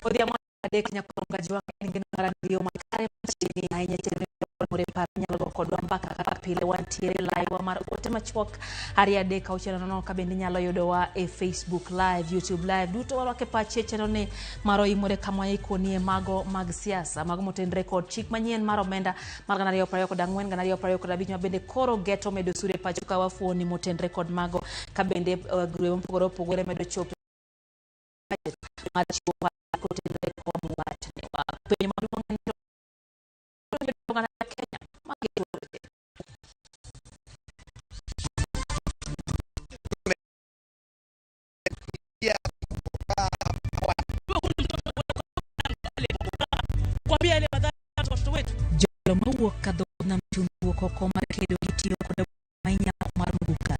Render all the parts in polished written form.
Odhiambo adek nyakwar Kajwang' en geno mar ariyo makare machiegni ahinya chenro more par nyalo go kodwa mbaka kaka pile wantiere live wa mar ote machuok 2 3 6 0 ka bende inyalo yudowa e Facebook live, YouTube live duto warwake pache chenro ni mar oimore kama ikonie mago mag siasa mago motenre kod chik manyien mar omenda mar 2024 2025 ma bende koro geto medo sure pacho ka wafuoni motenre kod mago ka bende grube mopogore opogore medo chopo mar chiwo paro kotenore kod wachni. Penjo maduong' en to oganda Kenya magi weche. Kuambia yale madhara watoto wetu. Jotelo mawuok ka dho nam chumbi wuok oko mar kedo gi tiyo kod mainyako mar muguka.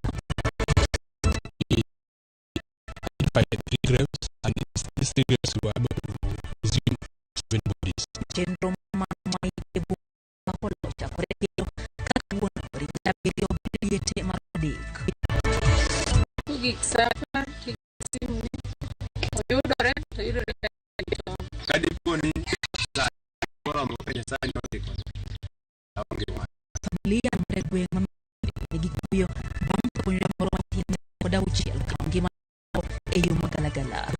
Identified three graves, and these three graves we were able to resume seven bodies. Chenro mar maite boma ochakore kendo ka kawuono ringre abiriyo liete mar adek. Kogik sa 10 ti simu ni oyudore to yudore ka to Ka dipo ni sa moromo ka Nyasaye nondiko, aonge wach. Familia mar gweng' ma nigi kuyo bang' tho puonjre moro matin kod auchiel kawo ngima e yo magalagala.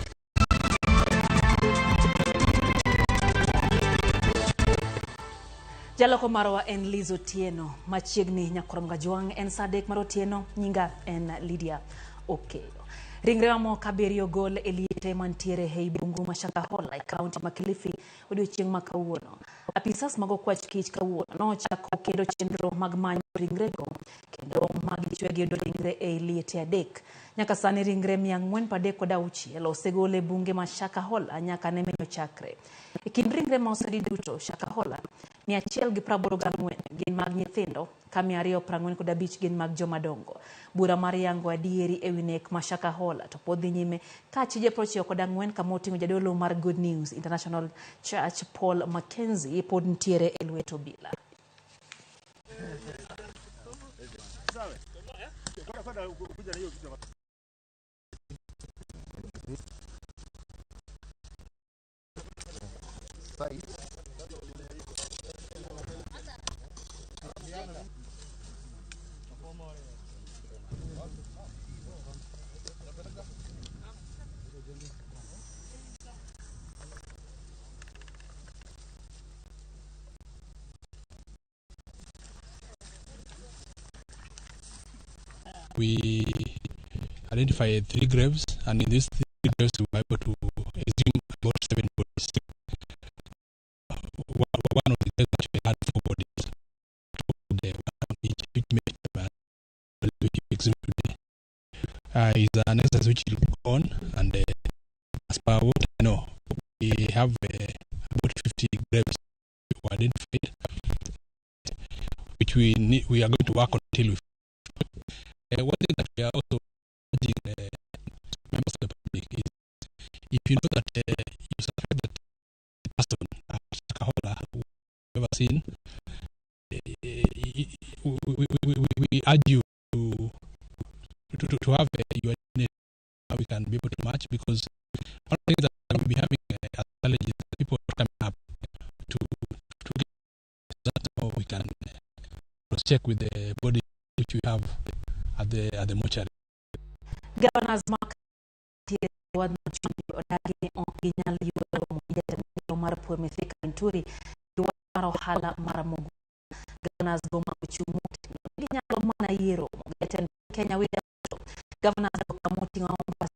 Jaloko marwa en Liz Otieno, machiegni nyakwar Mgajwang' en sa 3 mar otieno, nyinga en Lydia Okeyo. Ringre mamoko abiriyo gol e liete mantiere ei bungu ma Shakahola e kaunti ma Kilifi odiochieng' ma kawuono. Apisas mag okwach kich kawuono nochako kendo chenro mag manyo ringrego kendo magichwe giyudo ringre ei liete adek. Nyaka sani ringre 436 osegol e bunge ma Shakahola nyaka ne menyo chakre. E kind ringre ma oseyudi duto Shakahola, 184 gin mag nyithindo ka 245 gin mag jomadongo. Bura mar yango adieri ewi nek ma Shakahola to pod dhi nyime ka achije 94 kama oting'o jadolo mar Good News International Church Paul Mackenzie pod nitiere e lwet obila. We identified three graves, and in these three graves we were able to exhume about seven bodies. One of the graves actually had four bodies, two of the one each, which made them which we exhumed today. Is an exercise which will go on, and as per what I know, we have about 50 graves were identified, which we need, we are going to work on until we. One thing that we are also urging members of the public is, if you know that you suspect that the person at Shakahola you've ever seen, we urge you to have your DNA how we can be able to match, because one of the things that we'll be having as challenge is that people are coming up to get that, how we can cross check with the body which we have at the mortuary. Governors mag wadh chumbi odagi ni ok ginyal yudo romo gi jatend migao mar pur Mithika Linturi gi wach mar ohala mar Mugu. Governors go ma ochung' motegno ginyalo mana yie romo gi jatend Kenya William Ruto. Governors go kamoting'o Mombasa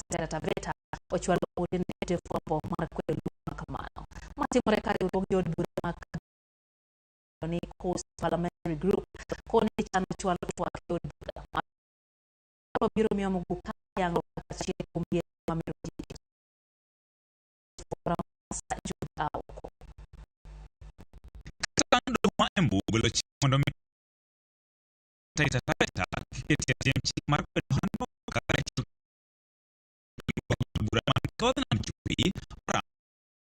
Taita Taveta ochwalo ote ne jote fwambo mar kwedo luong ma kamano. Matimore ka riwruog jood bura ma ni Coast Parliamentary Group koni chano chwalo twak e od bura. Mano biro miyo Muguka yango kaka achiel kuom yedhe mamero ji. Jude Aoko. Kata doho ma Embu ogolo chik mondo mi Taita Taveta kik ketie tim chik mar kwedo ohand kaka achiel bura man dho nam chumbi oramo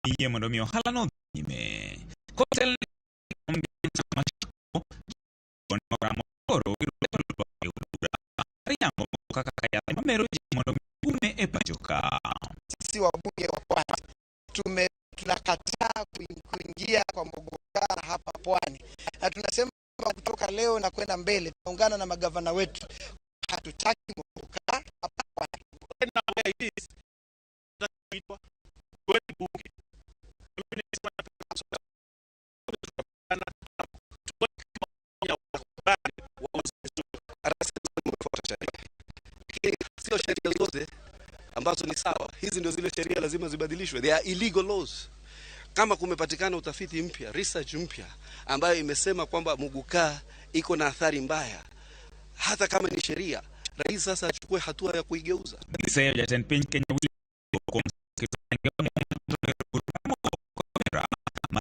yie mondo mi ohala no dhi nyime. Kotel oramo koro bura mar yango kaka yath mamero ji mondo mi kume e pacho ka. Sisi wabunge wa Pwani Kutoka leo na kwenda mbele, tunaungana na magavana wetu, hatutaki muguka hapa. Right now where it is, kuitwa kweli bunge. Mimi nisema Anasema sheria, lakini sio sheria zote ambazo ni sawa. Hizi ndio zile sheria lazima zibadilishwe, they are illegal laws. Kama kumepatikana utafiti mpya, research mpya ambayo imesema kwamba muguka iko na athari mbaya, hata kama ni sheria, rais sasa achukue hatua ya kuigeuza. Giseyo jatend piny Kenya William kuom keto ma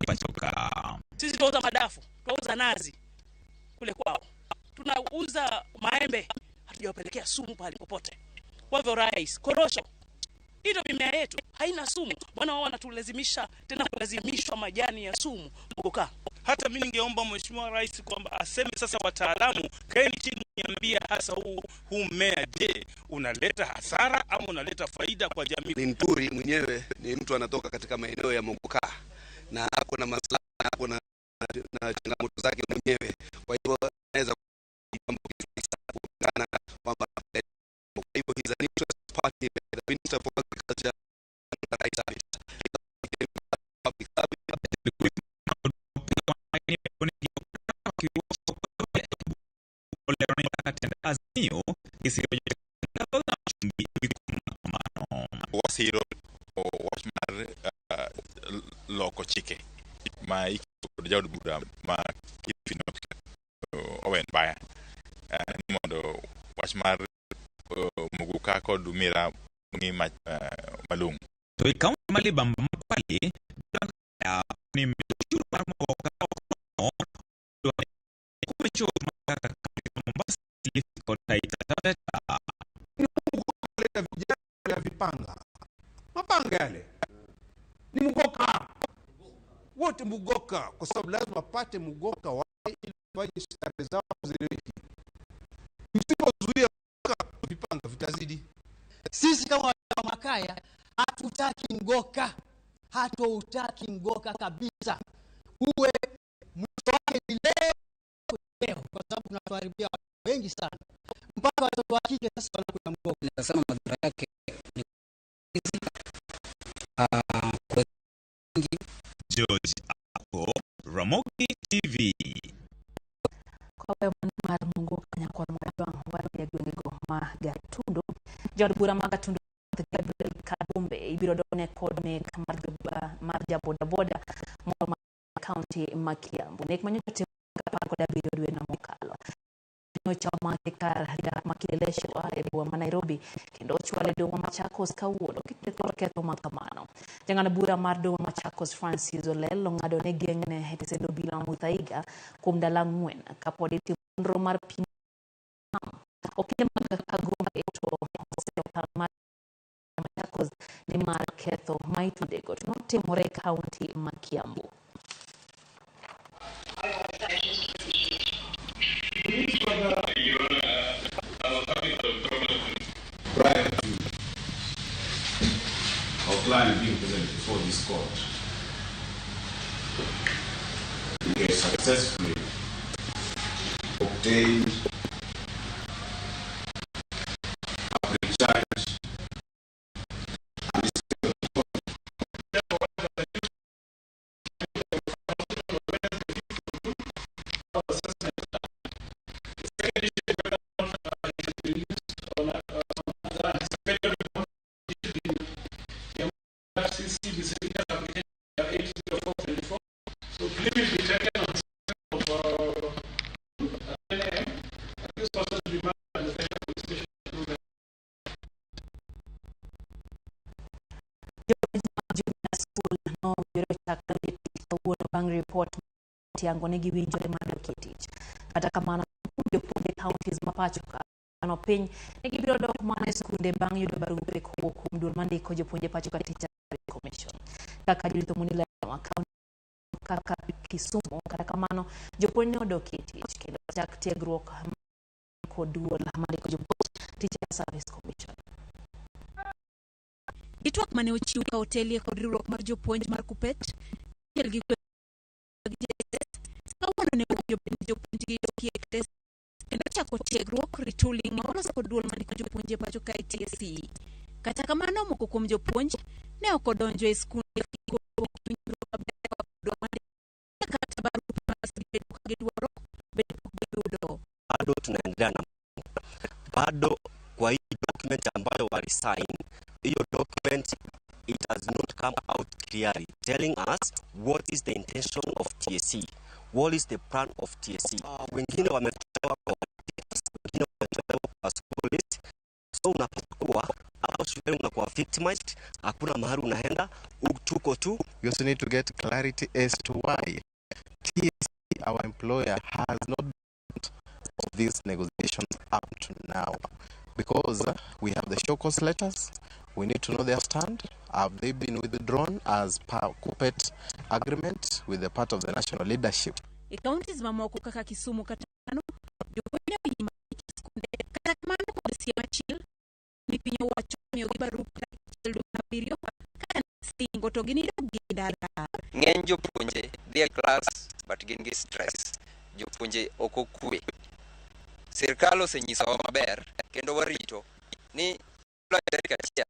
pachoka. Sisi tunauza madafu, tunauza nazi kule kwao, tunauza maembe, hatujawapelekea sumu pahali popote. Kwa hivyo rais, korosho hii mimea yetu haina sumu, bwana wao wanatulazimisha tena kulazimishwa majani ya sumu muguka. Hata mimi ningeomba Mheshimiwa Rais kwamba aseme sasa, wataalamu kaeni chini, niambia hasa huu mmea, je, unaleta hasara ama unaleta faida kwa jamii? Linturi mwenyewe ni mtu anatoka katika maeneo ya Muguka na ako na maslahi, ako na changamoto zake mwenyewe, kwa hivyo anaweza kulingana kwamba kwa hivyo he's an interest party, the minister for agriculture and public service. Azimio Wasiro wach mar loko chike ma iketo kod jaod bura ma Kilifi North Owen Baya ni mondo wach mar muguka kod miraa ng'i malong'o. To e kaunti ma Libamba ma Kwale ni medo osuru mar muguka ok oromo chuth kaka kaunti ma Mombasa, Kilifi kod Taita Taveta. Kuleta vijana ya vipanga, mapanga yale ni mugoka wote, mugoka, kwa sababu lazima wapate mugoka wale ili waje starehe zao zieleweke. Msipozuia vipanga vitazidi. Sisi kama Makaya hatutaki mgoka, hatuutaki mgoka kabisa. Uwe mwisho wake ni leo leo, kwa sababu tunatuharibia wengi sana, mpaka watoto wa kike sasa wanakula mgoka. Nasema madhara yake ni kwa wengi. George Ako, Ramogi TV. Kowe mar muguka nyakwar Mogajwang' wadhi e gwengego ma Gatundu. Jaod bura ma Gatundu Gabriel Kadumbe ibiro done kod nek mar jabodaboda moro ma kaunti ma Kiambu. Nek manyocha otimore 17 dwe mokalo. Nyocha omake kar dak ma Kileleshwa e boma ma Nairobi kendo ochwale e doho ma Machakos kawuono kitude kod ketho ma kamano. Jang'ad bura mar doho ma Machakos Francis Olel ong'ado ne geng'ne e tesend obila ma Muthaiga kuom ndalo 4 kapod itimo nonro mar pimo. Okinde mag Kagombe to oseyo mar Machakos ni mar ketho ma itudego to notimore e kaunti ma Kiambu. Prior to our client being present before this court, we have successfully obtained a pre-charge and School nowinjore ochak donjo e tich kawuono bang' ripot tiango ni giwinjore mar dok e tich. Kata kamano, jopuonje counties ma pacho ka ano piny ni gibiro dok mana e skunde bang' yudo barupe kowuok kuom duol mandiko jopuonje pacho ka Teacher Commission. Kaka Judith Omuni leronwa, kaka Kisumu, kata kamano jopuonj ne odok e tich kendo chak tiegruok kod duol mandiko jopuonj Teacher Service Commission. Gi twak mane ochiw ka otelie kod riwruok mar jopuonj mar KUPPET achiel gi JSS kawuono ne owinjo bed ni jopuonjgi dokie klas kendo chako tiegruok retooling ma oloso kod duol mandiko jopuonje pacho kae TSC. Kata kamano moko kuom jopuonj ne ok odonjo e skunde kata barupe ma gisebedo ka gidwaro bende pok giyudo. Bado tunaendelea na bado kwa hii document ambayo walisign, hiyo document it has not come out clearly telling us what is the intention of TSC, what is the plan of TSC. Wengine wametolewa kwa wengine wametolewa kwa school list, so unapata kuwa hapo shuleni unakuwa victimized, hakuna mahali unaenda, tuko tu. We also need to get clarity as to why TSC, our employer, has not been of these negotiations up to now. Because we have the show cause letters, we need to know their stand. Have they been withdrawn as per KUPPET agreement with the part of the national leadership? E counties mamoko kaka Kisumu kata kamano, jopuonj ne oyie mar skunde kata kamano kod siem achiel ni piny owacho miyogi barup tarik achiel dwe mar abiriyo kaka ne singo to ginidog gi ndara. Ng'eny jopuonje dhi e klas but gin gi stress. Jopuonje ok okwe. Sirkal osenyisowa maber kendo warito ni Julai tarik achiel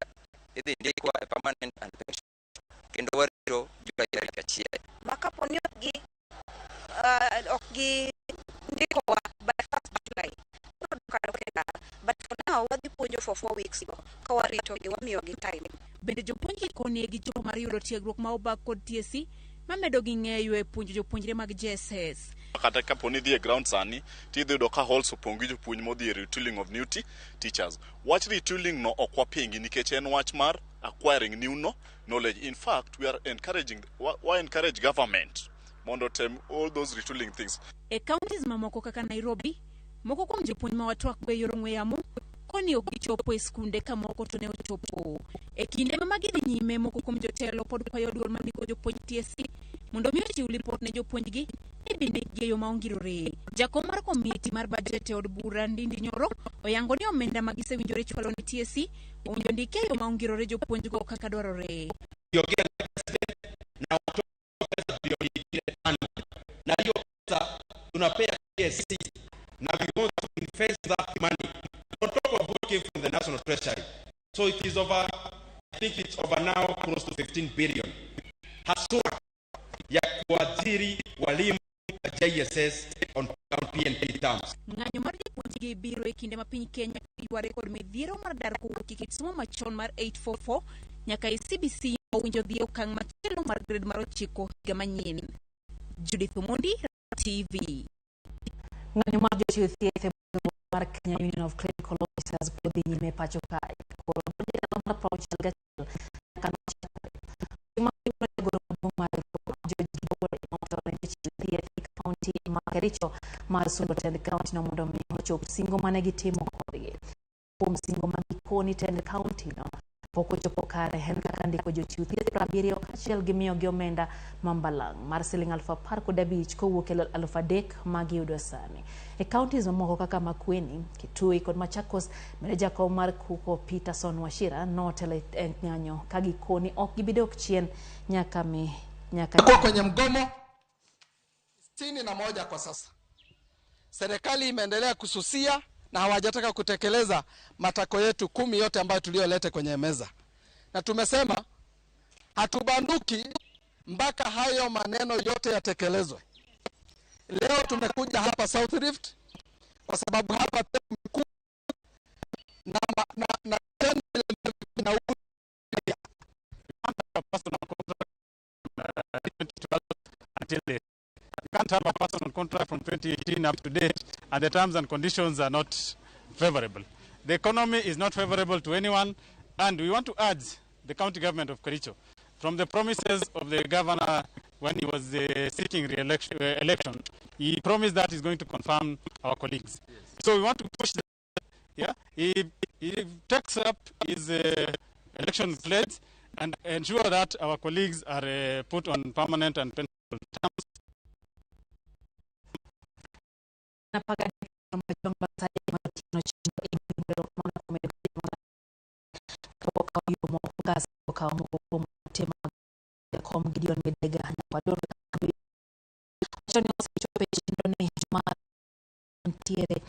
idhi ndikwa e permanent and pension kendo warito Julai tarik achiel. Ma kapo ni ok gi ok gi ndikowa by 1st July biro dok adoka e ndara, but for now wadhi puonjo for 4 weeks go ka warito gi wamiyogi time. Bende jopuonj gi koni gi chopo mar yudo tiegruok ma obag kod TSC mamedo gi ng'eyo e puonjo jopuonjre mag JSS. Kata kapo ni idhi e ground sani tidhi yudo ka halls opong' gi jopuonj modhi e retooling of new teachers. Wach retooling no ok wapingi nikech en wach mar acquiring new no knowledge. In fact, we are encouraging wa encourage government mondo otem all those retooling things. E counties mamoko kaka Nairobi, moko kuom jopuonj ma watwakgo e yor ong'we yamo koni ok gichopo e skunde ka moko to ne ochopo. E kinde ma magi dhi nyime, moko kuom jotelo pod kwayo duol mandiko jopuonj TSC mondo mi ochiw lipot ne jopuonjgi ni bende e yo ma ongirore. Jakom mar komiti mar bajet e od bura Ndindi Nyoro oyango ni omenda ma gisewinjore chwalo ne TSC owinjo ndiki e yo ma ongirore jopuonjgo kaka dwarore. Na pesa tulioingia na hiyo pesa tunapea TSC na we want to invest that money on top of what came from the national treasury. So it is over, I think it's over now close to 15 billion. Haswa ya kuajiri walimu wa JSS on PNP terms. Ng'anyo mar jopuonjgi biro e kinde ma piny Kenya yware kod midhiero mar dar kowuok e kit somo machon mar 844 nyaka e CBC ma owinjo dhi e okang' machielo mar grade mar 9 higa manyien. Judith Omondi, TV. Ng'anyo mar jochiw thieth e mar Kenya Union of Clinical Officers pod dhi nyime pacho kae. Koro donjo e ndalo mar 61 nyaka nochakre. Chieng' ma kawuono jagoro maduong' mar riwruogno George Gibore notelo ne jochiw thieth e kaunti ma Kericho mar sundo tend kaunti no mondo mi ochop singo mane gitimo kodgi. Kuom singo ma gikoni tend kaunti no pok ochopo kare en kaka ndiko jochiw thieth 70 kaachiel gi miyogi omenda ma mbalang' mar siling 15,000 kowuok e 3,000 ma giyudo sani. E counties mamoko kaka Makueni, Kitui kod Machakos, bende jakom mar KUCO Peterson Wachira notelo e ng'anyo ka gikoni ok gibi dok chien nyaka mi nyaka Kwa kwenye mgomo 61 kwa sasa. Serikali imeendelea kususia na hawajataka kutekeleza matakwa yetu 10 yote ambayo tuliyoleta kwenye meza, na tumesema hatubanduki mpaka hayo maneno yote yatekelezwe. Leo tumekuja hapa South Rift kwa sababu hapa pia kumekuwa na tendo na Personal contract until they you can't have a personal contract from 2018 up to date and the terms and conditions are not favorable. The economy is not favorable to anyone, and we want to urge the county government of Kericho from the promises of the governor when he was seeking re-election, election, he promised that he's going to confirm our colleagues. Yes. So we want to push the, yeah, he takes up his election pledge and ensure that our colleagues are put on permanent and pensionable terms. Gideon Midega Wacho ni osechopo e chenro ni mar ntiere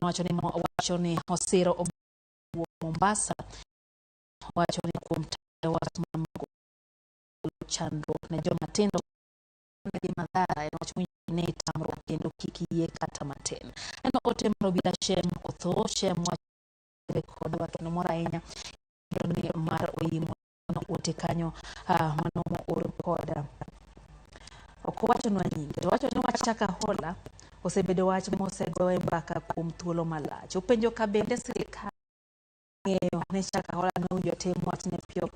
wacho ni osiro owuok Mombasa wacho ni kuom tayo wach mar mogo chandruok ne joma tindo nigi madhara en wach ne tamruok kendo kik yie kata matin. Neno ote mar Obila Shem Otho Shem wacho kodwa kendo mor ahinya ni mar Oimo ote kanyo mano moor koda ok owachonwa nyinge to owacho ni wach Shakahola osebedo wach mosegoye mbaka kuom thuolo malach. Openjo ka bende sirikal ng'eyo ni Shakahola nowinjo tim wachne piyo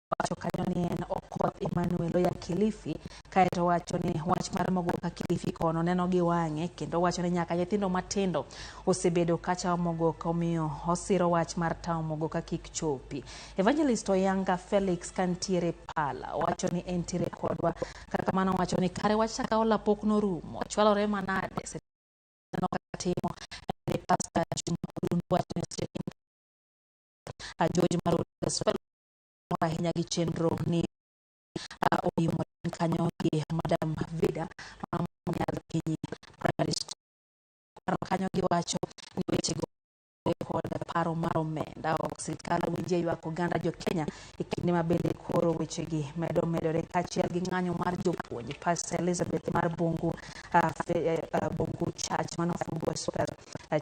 wacho kanyo ni en Okoth Emmanuel oya Kilifi kaeto wacho ni wach mar mogoka Kilifi kono neno gi wang'e kendo wacho ni nyaka nyithindo matindo osebedo kacha mogoka omiyo osiro wach mar tawo mogoka kik chopi. Evangelist Oyanga Felix kantiere Pala wacho ni entiere kodwa kata kamano wacho ni kare wach Shakahola pok norumo chwalore manade neno kaka timo ni Pastor Juma Odundu wacho ni George Marudi mor ahinya gi chenro ni oimo kanyo gi Madam Vida manyal Kinyi Primary School. Paro kanyo giwacho ni wechego kod paro mar omenda ok sirikal owinjie ywak oganda jo Kenya e kinde ma bende koro wechegi medo medore kaachiel gi ng'anyo mar jopuonj. Pastor Elizabeth mar Bungu Bungu Church mano Full Gospel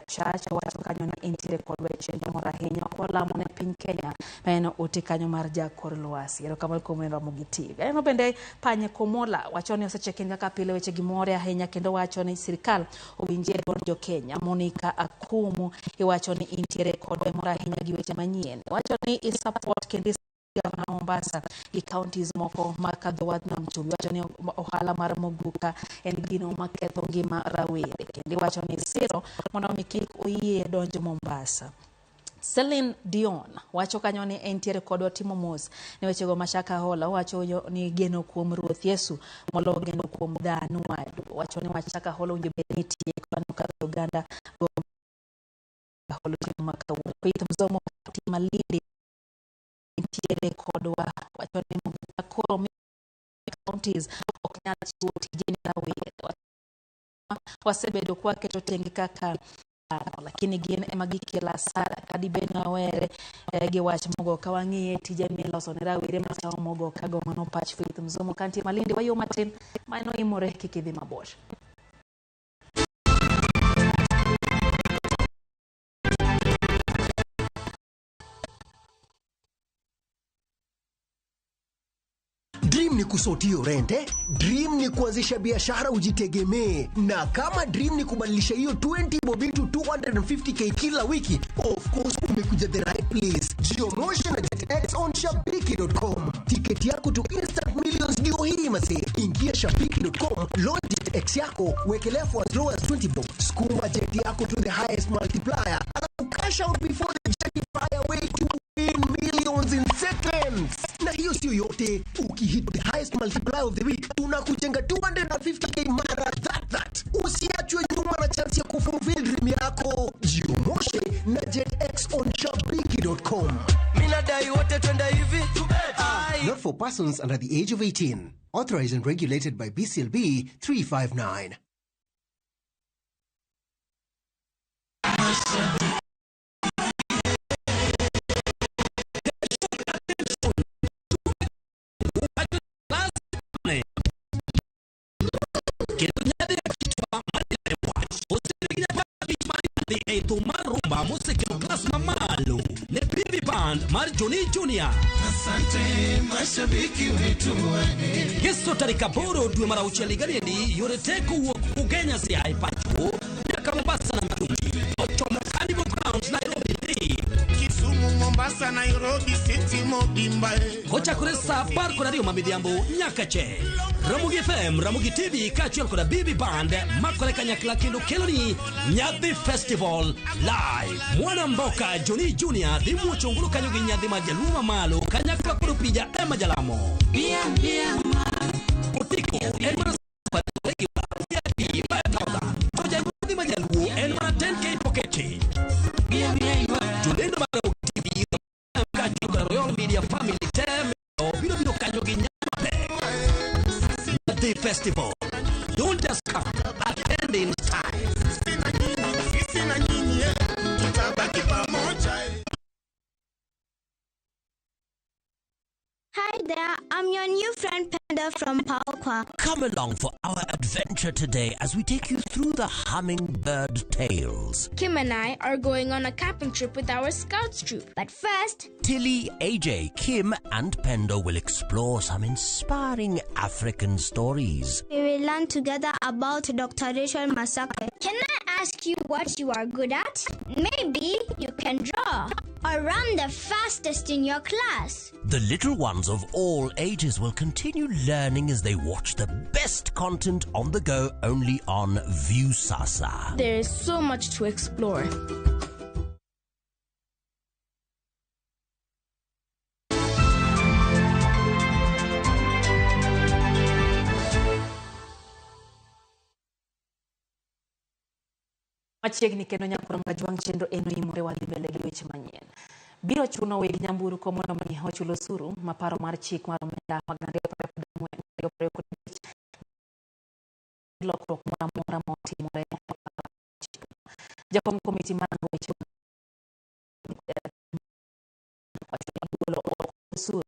Church wacho kanyo ni entiere kod weche mor ahinya kolamo ne piny Kenya ma en ote kanyo mar jakor lwasi. Erokamano kuom neno Ramogi TV. Aneno bende Panye Komola wacho ni osecheck-in kaka pile weche gi more ahinya kendo wacho ni sirikal owinjie duond jo Kenya. Monica Akumu iwacho ni intiere kodwa mor ahinya gi weche manyien. Wacho ni i support kendo gavana Mombasa gi counties moko makadho wadh nam chumbi. Wacho ni ohala mar moguka en gino maketho ngima rawere kendo iwacho ni siro mondo mi kik oyie donjo Mombasa. Celine Dion wacho kanyo ni entiere kodwa timo mos ne wechego ma Shakahola wacho ni geno kuom Ruoth Yesu molo geno kuom dhano wadu. Wacho ni wach Shakahola owinjo bed ni itieko kaka oganda go Shakahola otieno ma kawuono. Faith Mzomo Malindi nitiere kodwa wacho ni koro counties ok nyal chiwo tije ne rawere. Wasebedo kwaketo tenge kaka lakini gin ema gikelo hasara kadibed ni wawere gi wach mogoka wang'iye tije miloso ne rawere machamo mogoka go mano pach Faith Mzomo kantie Malindi wayo matin mano imore kik idhi mabor. Dream ni kusort rent, eh? Dream ni kuanzisha biashara ujitegemee, na kama dream ni kubadilisha hiyo 20 bob into 250K kila wiki, of course umekuja the right place. Geomotion na JetX on shabiki.com. Tiketi yako to instant millions ndio hii mase. Ingia shabiki.com, launch JetX yako, wekelea for as low as 20 bob, sukuma jet yako to the highest multiplier, alafu cash out before the jet fly away to win millions in seconds. Na hiyo sio yote, ukihit the highest multiplier of the week tunakujenga 250K mara that. Usiachwe nyuma na chance ya kufulfill dream yako. Jiomoshe na JetX on shabiki.com. Minadai wote twende hivi. Not for persons under the age of 18. Authorized and regulated by BCLB 359. Kendo nyadhi kichwa dhi e thum mar rumba mosekelo klas mamalo ne PV Band mar Johnny Junior. Asante mashabiki wetu wane. Ngeso tarik 8 dwe mar 6 higa niendi yore te kowuok Ugenya Siaya pacho nyaka Mombasa na Mtungi ochomo Carnival Grounds Nairobi dhi Kisumu, Mombasa, Nairobi City Mobimba. Kochakore sa 12 ma midhiambo nyaka che Ramogi FM, Ramogi TV kaachiel koda BB Band makore kanyakla kendo keloni Nyadhi Festival Live. Mwana Mboka Johnny Junior dhi muocho ngolo kanyo gi nyadhi mar jaluo mamalo kanyakla kod Opija Emma Jalamo. Otiko en mana VIP 5000 to janyadhi ma jaluo en mana 10K pocket change. Jolendo mar Ramogi TV kaachiel kod Royal Media Family te biro biro kanyo gi nyama pek. Nyadhi Festival. there, I'm your new friend Penda from Palkwa. Come along for our adventure today as we take you through the hummingbird tales. Kim and I are going on a camping trip with our scouts troop. But first, Tilly, AJ, Kim, and Pendo will explore some inspiring African stories. We will learn together about Dr. Rachel Masake. Can I ask you what you are good at? Maybe you can draw or run the fastest in your class. The little ones of all ages will continue learning as they watch the best content on the go only on Viusasa. There is so much to explore. Machiegni kendo nyakoro Kajwang' chenro eno imore wadhi mbele gi weche manyien. Biro chuno weg nyamburko mondo mi ochul osuru ma paro mar chik mar omenda mag 2025 lokruok moro amora ma otimore. Jakom komiti mar rango weche wacho ni golo oko osuru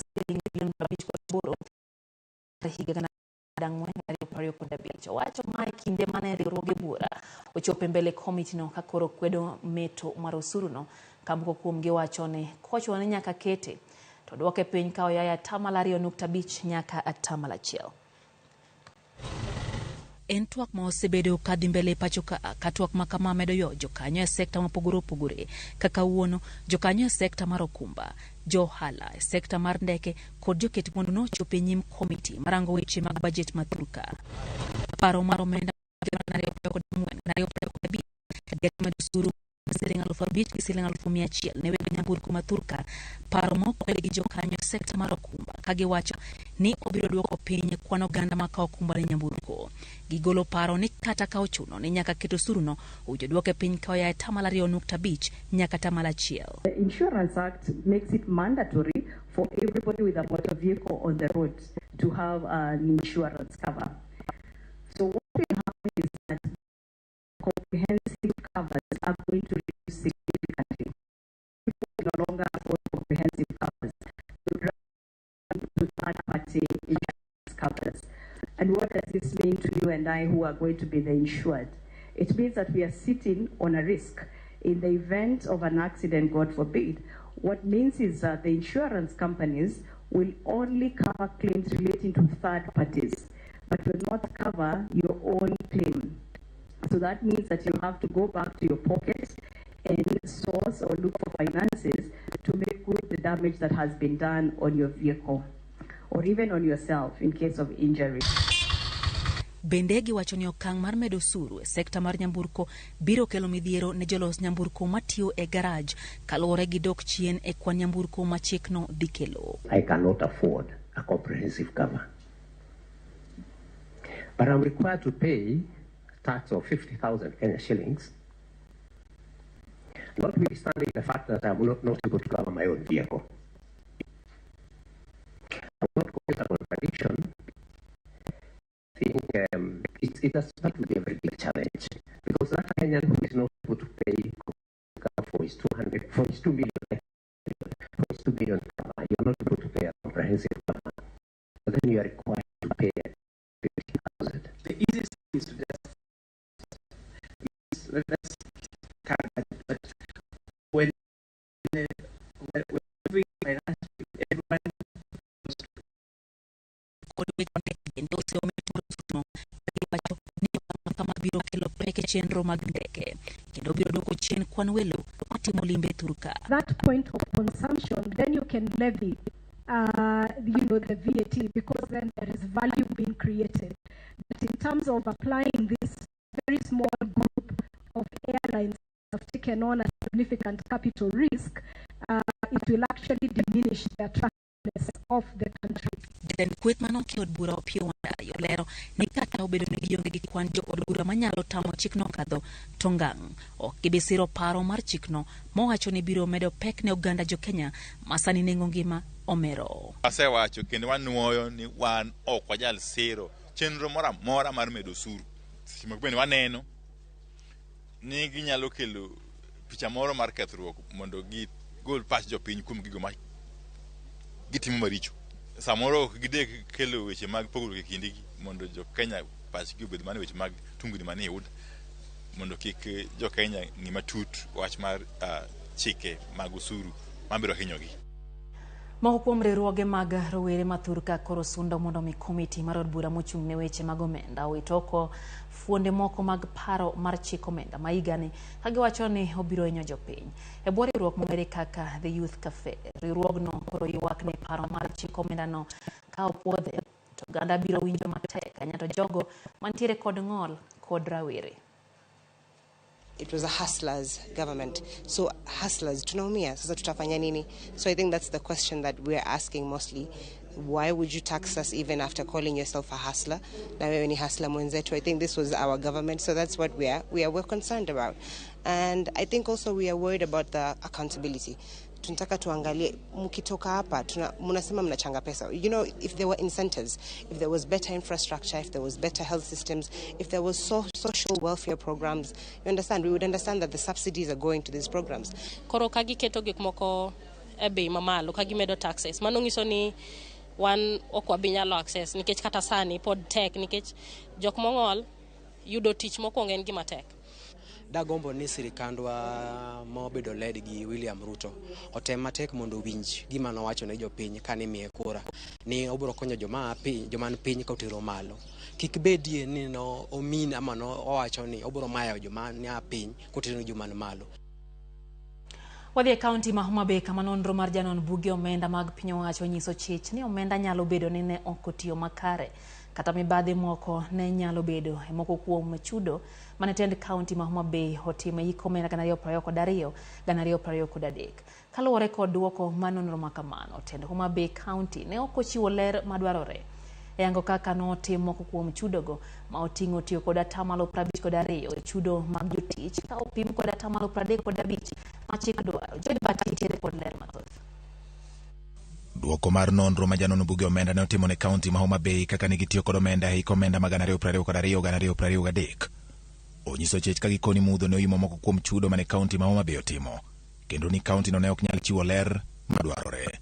siling bilion 58 higa 2025. Owacho ma e kinde mane riwruoge buora ochopo e mbele komiti no ka koro kwedo meto mar osuru no, ka moko kuomgi wacho ni kochuno ni nyaka kete to duoke piny ka oyaye 2.5 nyaka 1%. En twak ma osebedo kadhi mbele pacho ka twak ma kama medo yo jokanyo e sekta mopogore opogore kaka wuono jokanyo e sekta mar okumba, jo ohala e sekta mar ndeke kod joket mwandu nochopo e nyim komiti marango weche mag bajet ma thurka. Paro mar omenda 2024 medo osuru siling 5,000 gi siling 100,000 ne weg nyamburko ma thurka, paro ma okwed gi jokanyo e sekta mar okumba kagiwacho ni obiro duoko piny kwan oganda ma kawo okumba ne nyamburko. Gigolo paro ni kata ka ochuno ni nyaka ket osuruno, owinjo duoke piny ka oya e 2.5 nyaka 1%. The Insurance Act makes it mandatory for everybody with a motor vehicle on the road to have an insurance cover. So what will happen is that comprehensive covers are going to reduce significantly. People no longer afford comprehensive covers. They run to third-party insurance covers. And what does this mean to you and I who are going to be the insured? It means that we are sitting on a risk. In the event of an accident, God forbid, what means is that the insurance companies will only cover claims relating to third parties, but will not cover your own claim. So that means that you have to go back to your pocket and source or look for finances to make good the damage that has been done on your vehicle or even on yourself in case of injury. Bende giwacho ni okang' mar medo osuru e sekta mar nyamburko biro kelo midhiero ne jolos nyamburko matiyo e garaj kaluwore gi dok chien e kwan nyamburko ma chikno dhi kelo. I cannot afford a comprehensive cover. But I'm required to pay tax of 50,000 Kenya shillings, notwithstanding the fact that I'm not able to cover my own vehicle. I will not call it a contradiction. I think it has to be a very big challenge, because that Kenyan who is not able to pay for his 200, for his 2 million, for his 2 million cover, you are not able to pay a comprehensive cover, but then you are required to pay 50,000. The easiest thing is to just let's cut that, but when every finance, everyone kama biro kelo pek e chenro mag ndeke kendo biro duoko chien kwan welo matimo limbe thurka. That point of consumption, then you can levy the VAT, because then there is value being created. But in terms of applying this very small group of airlines have taken on a significant capital risk, it will actually diminish the attractiveness of the country. Jatend kweth manoki od bura Opiyo Wandayi olero ni kata obedo ni gionge gi kwan jo od bura manyalo tamo chikno kadho to ngang' ok gibi siro paro mar chikno mowacho ni biro medo pek ne oganda jo Kenya ma sani nengo ngima omero. Asewacho kendo wanuoyo ni wan ok wanyal siro chenro moro amora mar medo osuru. Seche moko bende waneno ni ginyalo kelo picha moro mar kethruok mondo gigol pach jopiny kuom gigo ma Gitimo maricho. Samoro ok gidek kelo weche mag pogruok e kindgi mondo jo Kenya pachgi obed mana e weche mag tungni manie UDA mondo kik jo Kenya ng'i matut wach mar chike mag osuru mabiro hinyogi. Moko kuom riwruoge mag rowere ma thurka koro sundo mondo mi komiti mar od bura mochung' ne weche mag omenda owit oko fuonde moko mag paro mar chik omenda ma higani ka giwacho ni obiro hinyo jopiny. E bwo riwruok mong'ere kaka The Youth Cafe, riwruogno koro ywak ni paro mar chik omendano ka opuodhe to oganda biro winjo matek ahinya to jogo mantiere kod ng'ol kod rawere. It was a hustlers government. So hustlers, tunaumia, sasa tutafanya nini? So I think that's the question that we're asking mostly. Why would you tax us even after calling yourself a hustler? Na wewe ni hustler mwenzetu. I think this was our government, so that's what we're concerned about. And I think also we are worried about the accountability. Tunataka tuangalie, mkitoka hapa, mnasema mnachanga pesa. You know, if there were incentives, if there was better infrastructure, if there was better health systems, if there was social welfare programs, you understand, we would understand that the subsidies are going to these programs. Koro ka giketo gik moko e bei mamalo, ka gimedo taxes, mano nyiso ni wan ok wabi nyalo access, nikech kata sani pod tek, nikech jok mong'ol yudo tich mokwongo en gima tek. Dagombo ni sirikandwa mobedo led gi William Ruto otem matek mondo owinj gima nowacho ne jopiny kane imiye kura ni obiro konyo joma piny, joma ni piny ka otero malo. Kik bedie ni no omin ama no owacho ni obiro mayo joma ni piny kotero ne joma ni malo. Wadhi e kaunti ma Homa Bay kama nonro mar janon buge omenda mag piny owacho nyiso chich ni omenda nyalo bedo ni ne ok otiyo makare kata mibadhi moko ne nyalo bedo e moko kuom chudo mane tend kaunti ma Homa Bay otimo e hik omenda 2022 2023. Kaluwore kod duoko mar nonro ma kamano, tend Homa Bay County ne ok ochiwo ler madwarore e yango kaka notim moko kuom chudogo ma oting'o tiyo kod 52% e chudo mag jotich ka opim kod 35% ma chik dwaro. Joy Bati nitiere kod ler mathoth. Duoko mar nonro ma janon buge omenda ne otimo ne kaunti ma Homa Bay kaka ne gitiyo kod omenda e hik omenda mag 2022 2023 onyiso chich ka gikoni mudho ne oimo moko kuom chudo mane kaunti ma Homa Bay otimo kendo ni kaunti no ne ok nyal chiwo ler madwarore.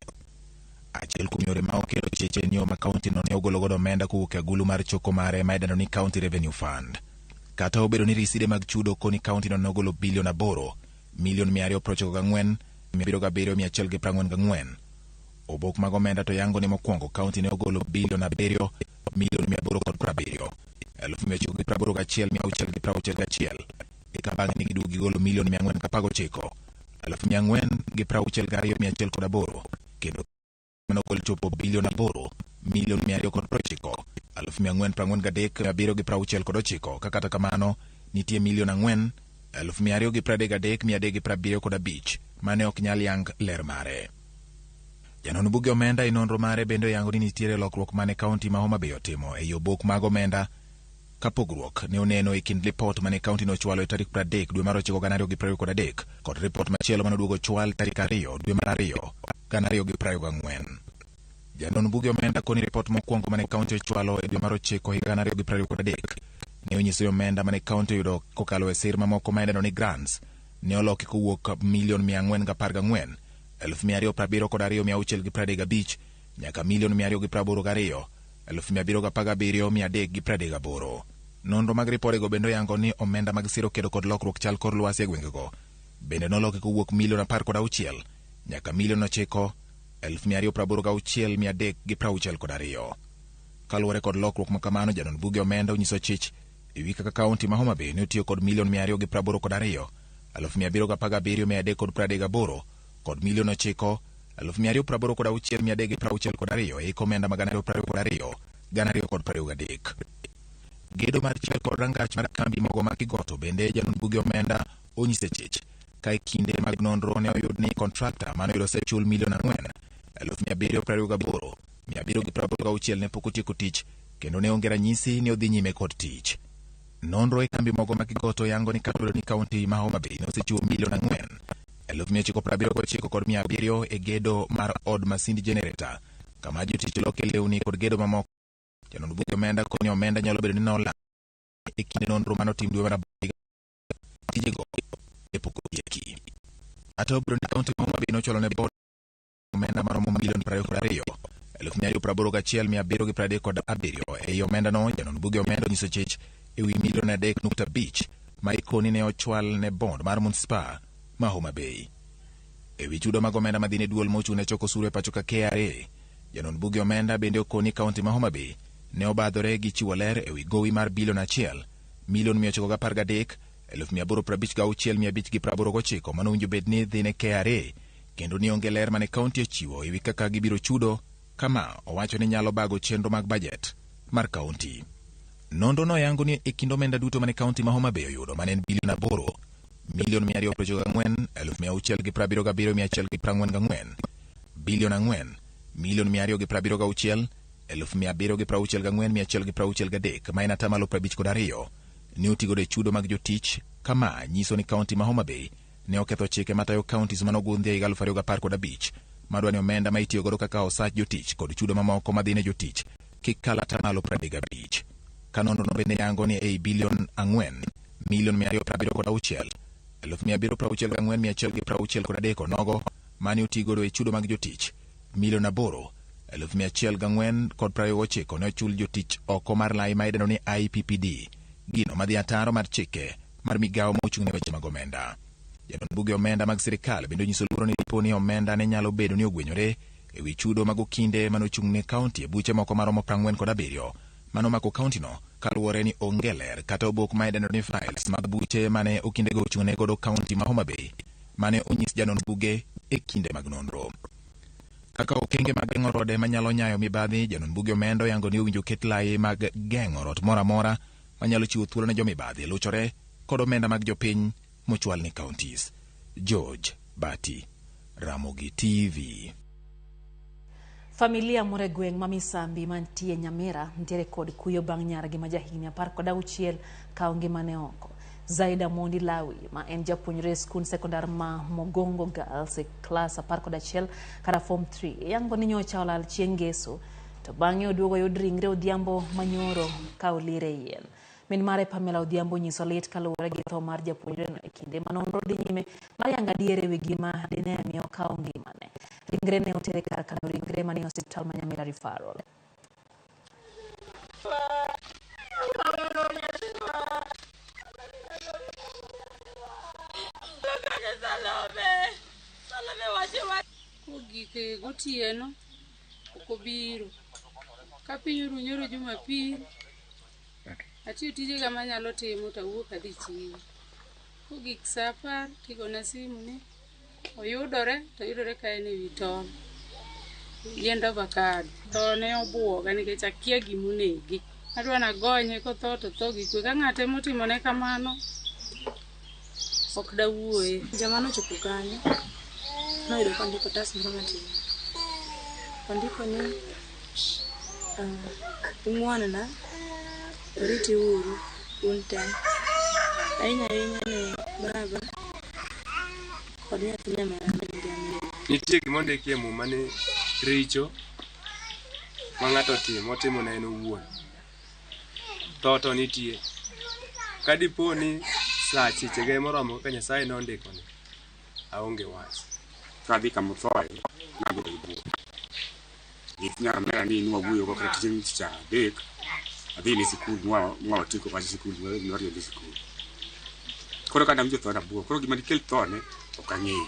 Achiel kuom yore ma okelo chich en yo ma kaunti no ne ogolo godo omenda kowuok e agulu mar choko mare ma idendo ni County Revenue Fund. Kata obedo ni riside mag chudo koni kaunti no ne ogolo bilion 8 milion 294 774. Obok mag omenda to yango ni mokwongo kaunti ne ogolo bilion 7 milion 870 981,661 eka bang'e ne giduogo gigolo milion 419 462,108 kendo manogol chopo bilion 8 milion 290 443 769 ka kata kamano nitie milion 4 233 375 mane ok nyal yang ler mare. Janon buge omenda e nonro mare bende oyango ni nitiere lokruok mane kaunti ma Homa Bay otimo ei obok mag omenda ka pogruok ne oneno e kind lipot mane kaunti nochwalo e tarik 30 dwe mar 9 2023 kod ripot machielo mane oduogo chwal tarik 2 dwe mar 2 2024. Janon buge omenda koni ripot mokwongo mane kaunti ochwalo e dwe mar 9 higa 2023 ne onyiso ni omenda mane kaunti oyudo kokalo e sir mamoko ma idendo ni grants ne oloki kowuok milion 414 272,635 nyaka milion 282 717,338. Nonro mag ripodego bende oyango ni omenda mag siro kedo kod lokruok chal kor lwasi e gwengego bende noloki kowuok milion 16 nyaka milion 9 286,362. Kaluwore kod lokruok ma kamano, janon buge omenda onyiso chich ewi kaka kaunti ma Homa Bay ne otiyo kod milion 282 717,338 kod milion 9 286,362 e hik omenda mag 2022 2023. Gedo mar chiel kod rangach mar kambi mogo ma Kigoto bende janon buge omenda onyise chich ka e kinde mag nonro ne oyud ni kontrakta mane oyudo osechul milion 4 728 786 ne pok otieko tich kendo ne onge ranyisi ni odhi nyime kod tich. Nonro e kambi mogo ma Kigoto yango ni kata obedo ni kaunti ma Homa Bay ne osechiwo milion 4 979,700 e gedo mar od masind generator kama jotich loke lewni kod gedo mamoko. Janon buge omenda koni omenda nyalo bedo ni nolal e kinde nonro manotim dwe mar 8 tijego ne pok otieki. Kata obedo ni kaunti ma Homa Bay nochwalo ne board omenda maromo milion 22 281,737. Ei omendano, janon buge omenda onyiso chich ewi milion 3.5 ma ikoni ne ochwal ne bond mar Municipal ma Homa Bay. Ewi chudo mag omenda madhi ne duol mochung' ne choko osuru e pacho ka KRA, janon buge omenda bende okoni kaunti ma Homa Bay ne obadhore gi chiwo ler ewi gowi mar bilion 1 milion 913 856,589 manowinjo bed ni dhi ne KRA, kendo ni onge ler mane kaunti ochiwo ewi kaka gibiro chudo, kama owacho ni nyalo bago chenro mag bajet mar kaunti. Nonro no yango ni e kind omenda duto mane kaunti ma Homa Bay oyudo mane en bilion 8 milion 294 677 144, bilion 4 milion 276 764 163 ma en atamalo 52 ne otigodo e chudo mag jotich, kama nyiso ni kaunti ma Homa Bay ne oketho chike matayo counties manogundhi e higa 2015 madwa ni omenda ma itiyogodo kaka osach jotich kod chudo mamoko madhi ne jotich kik kal atamalo 35. Ka nonrono bende yango ni ei bilion 4 milion 276 764 163 onogo mane otigodo e chudo mag jotich, milion 8 104,29 ne ochul jotich oko mar lai ma idendo ni IPPD, gino madhi ataro mar chike mar migawo mochung' ne weche mag omenda. Janon buge omenda mag sirikal bende onyiso luoro ni dipo ni omenda ne nyalo bedo ni ogwenyore ewi chudo mag okinde manochung' ne kaunti e buche moko maromo 47 manomako kauntino kaluwore ni onge ler kata obok ma idendo ni files mag buche mane okindego ochung' ne godo kaunti ma Homa Bay mane onyis janon buge e kinde mag nonro. Kaka okenge mag geng'o rode manyalo nyayo mibadhi, janon buge omenda oyango ni owinjo ket lai mag geng'o rot moro amora manyalo chiwo thuolo ne jomibadhi luchore kod omenda mag jopiny mochwal ne counties. George Bati, Ramogi TV. Familia moro e gweng' ma Misambi mantie Nyamira nitiere kod kuyo bang' nyargi ma jahigni 16 kawo ngimane oko. Zaida Mondi Lawi ma en japuonjre e skund sekondar ma Mogongo Girls e klas 11 kata form 3 yango ni nyocha olal chieng' ngeso to bang'e oduogo oyud ringre Odhiambo manyoro ka olir e yien. Min mare Pamela Odhiambo nyiso lit kaluwore gi tho mar japuonjreno e kinde ma nonro dhi nyime mar yango adier ewi gima dine mi okawo ngimane. Ringre ne otere kar kano ringre manie osiptal ma Nyamira Referral. Kogik gotieno ok obiro. Ka piny oru nyoro Jumapil, atiyo tijega manyalo timo to awuok adhi chiro. Kogik saa 10 tigona simu ni oyudore, to oyudore ka en ewi tol. Yiend avocado. Tho ne obuoga nikech akia gimonege. Adwa nagonye kotho to tho gi kwe. Ka ng'ate motimone kamano, ok dawuoye. Jama nochopo kanyo, noyudo kondiko otas moro matin. Ondiko ni ung'won-na, oriti uru un te. Ahinya ahinya ne baba kod nyathi nyamera ma nyinge Amina. Nitie gima ondiki e muma ni richo ma ng'ato otimo, otimo ne en owuon. Tho to nitie. Ka dipo ni saa chechege moromo kaka Nyasaye nondikone, aonge wach. Kadhi kamothoe, nabedo gi buok. Nikech nyamera ni nwawuoyo go kata chieng' tich adek, adhi ne sikul mwawatieko wach sikul nwariembe sikul. Koro ka nawinjo thone abuok, koro gima dikel thone ok ang'eyo.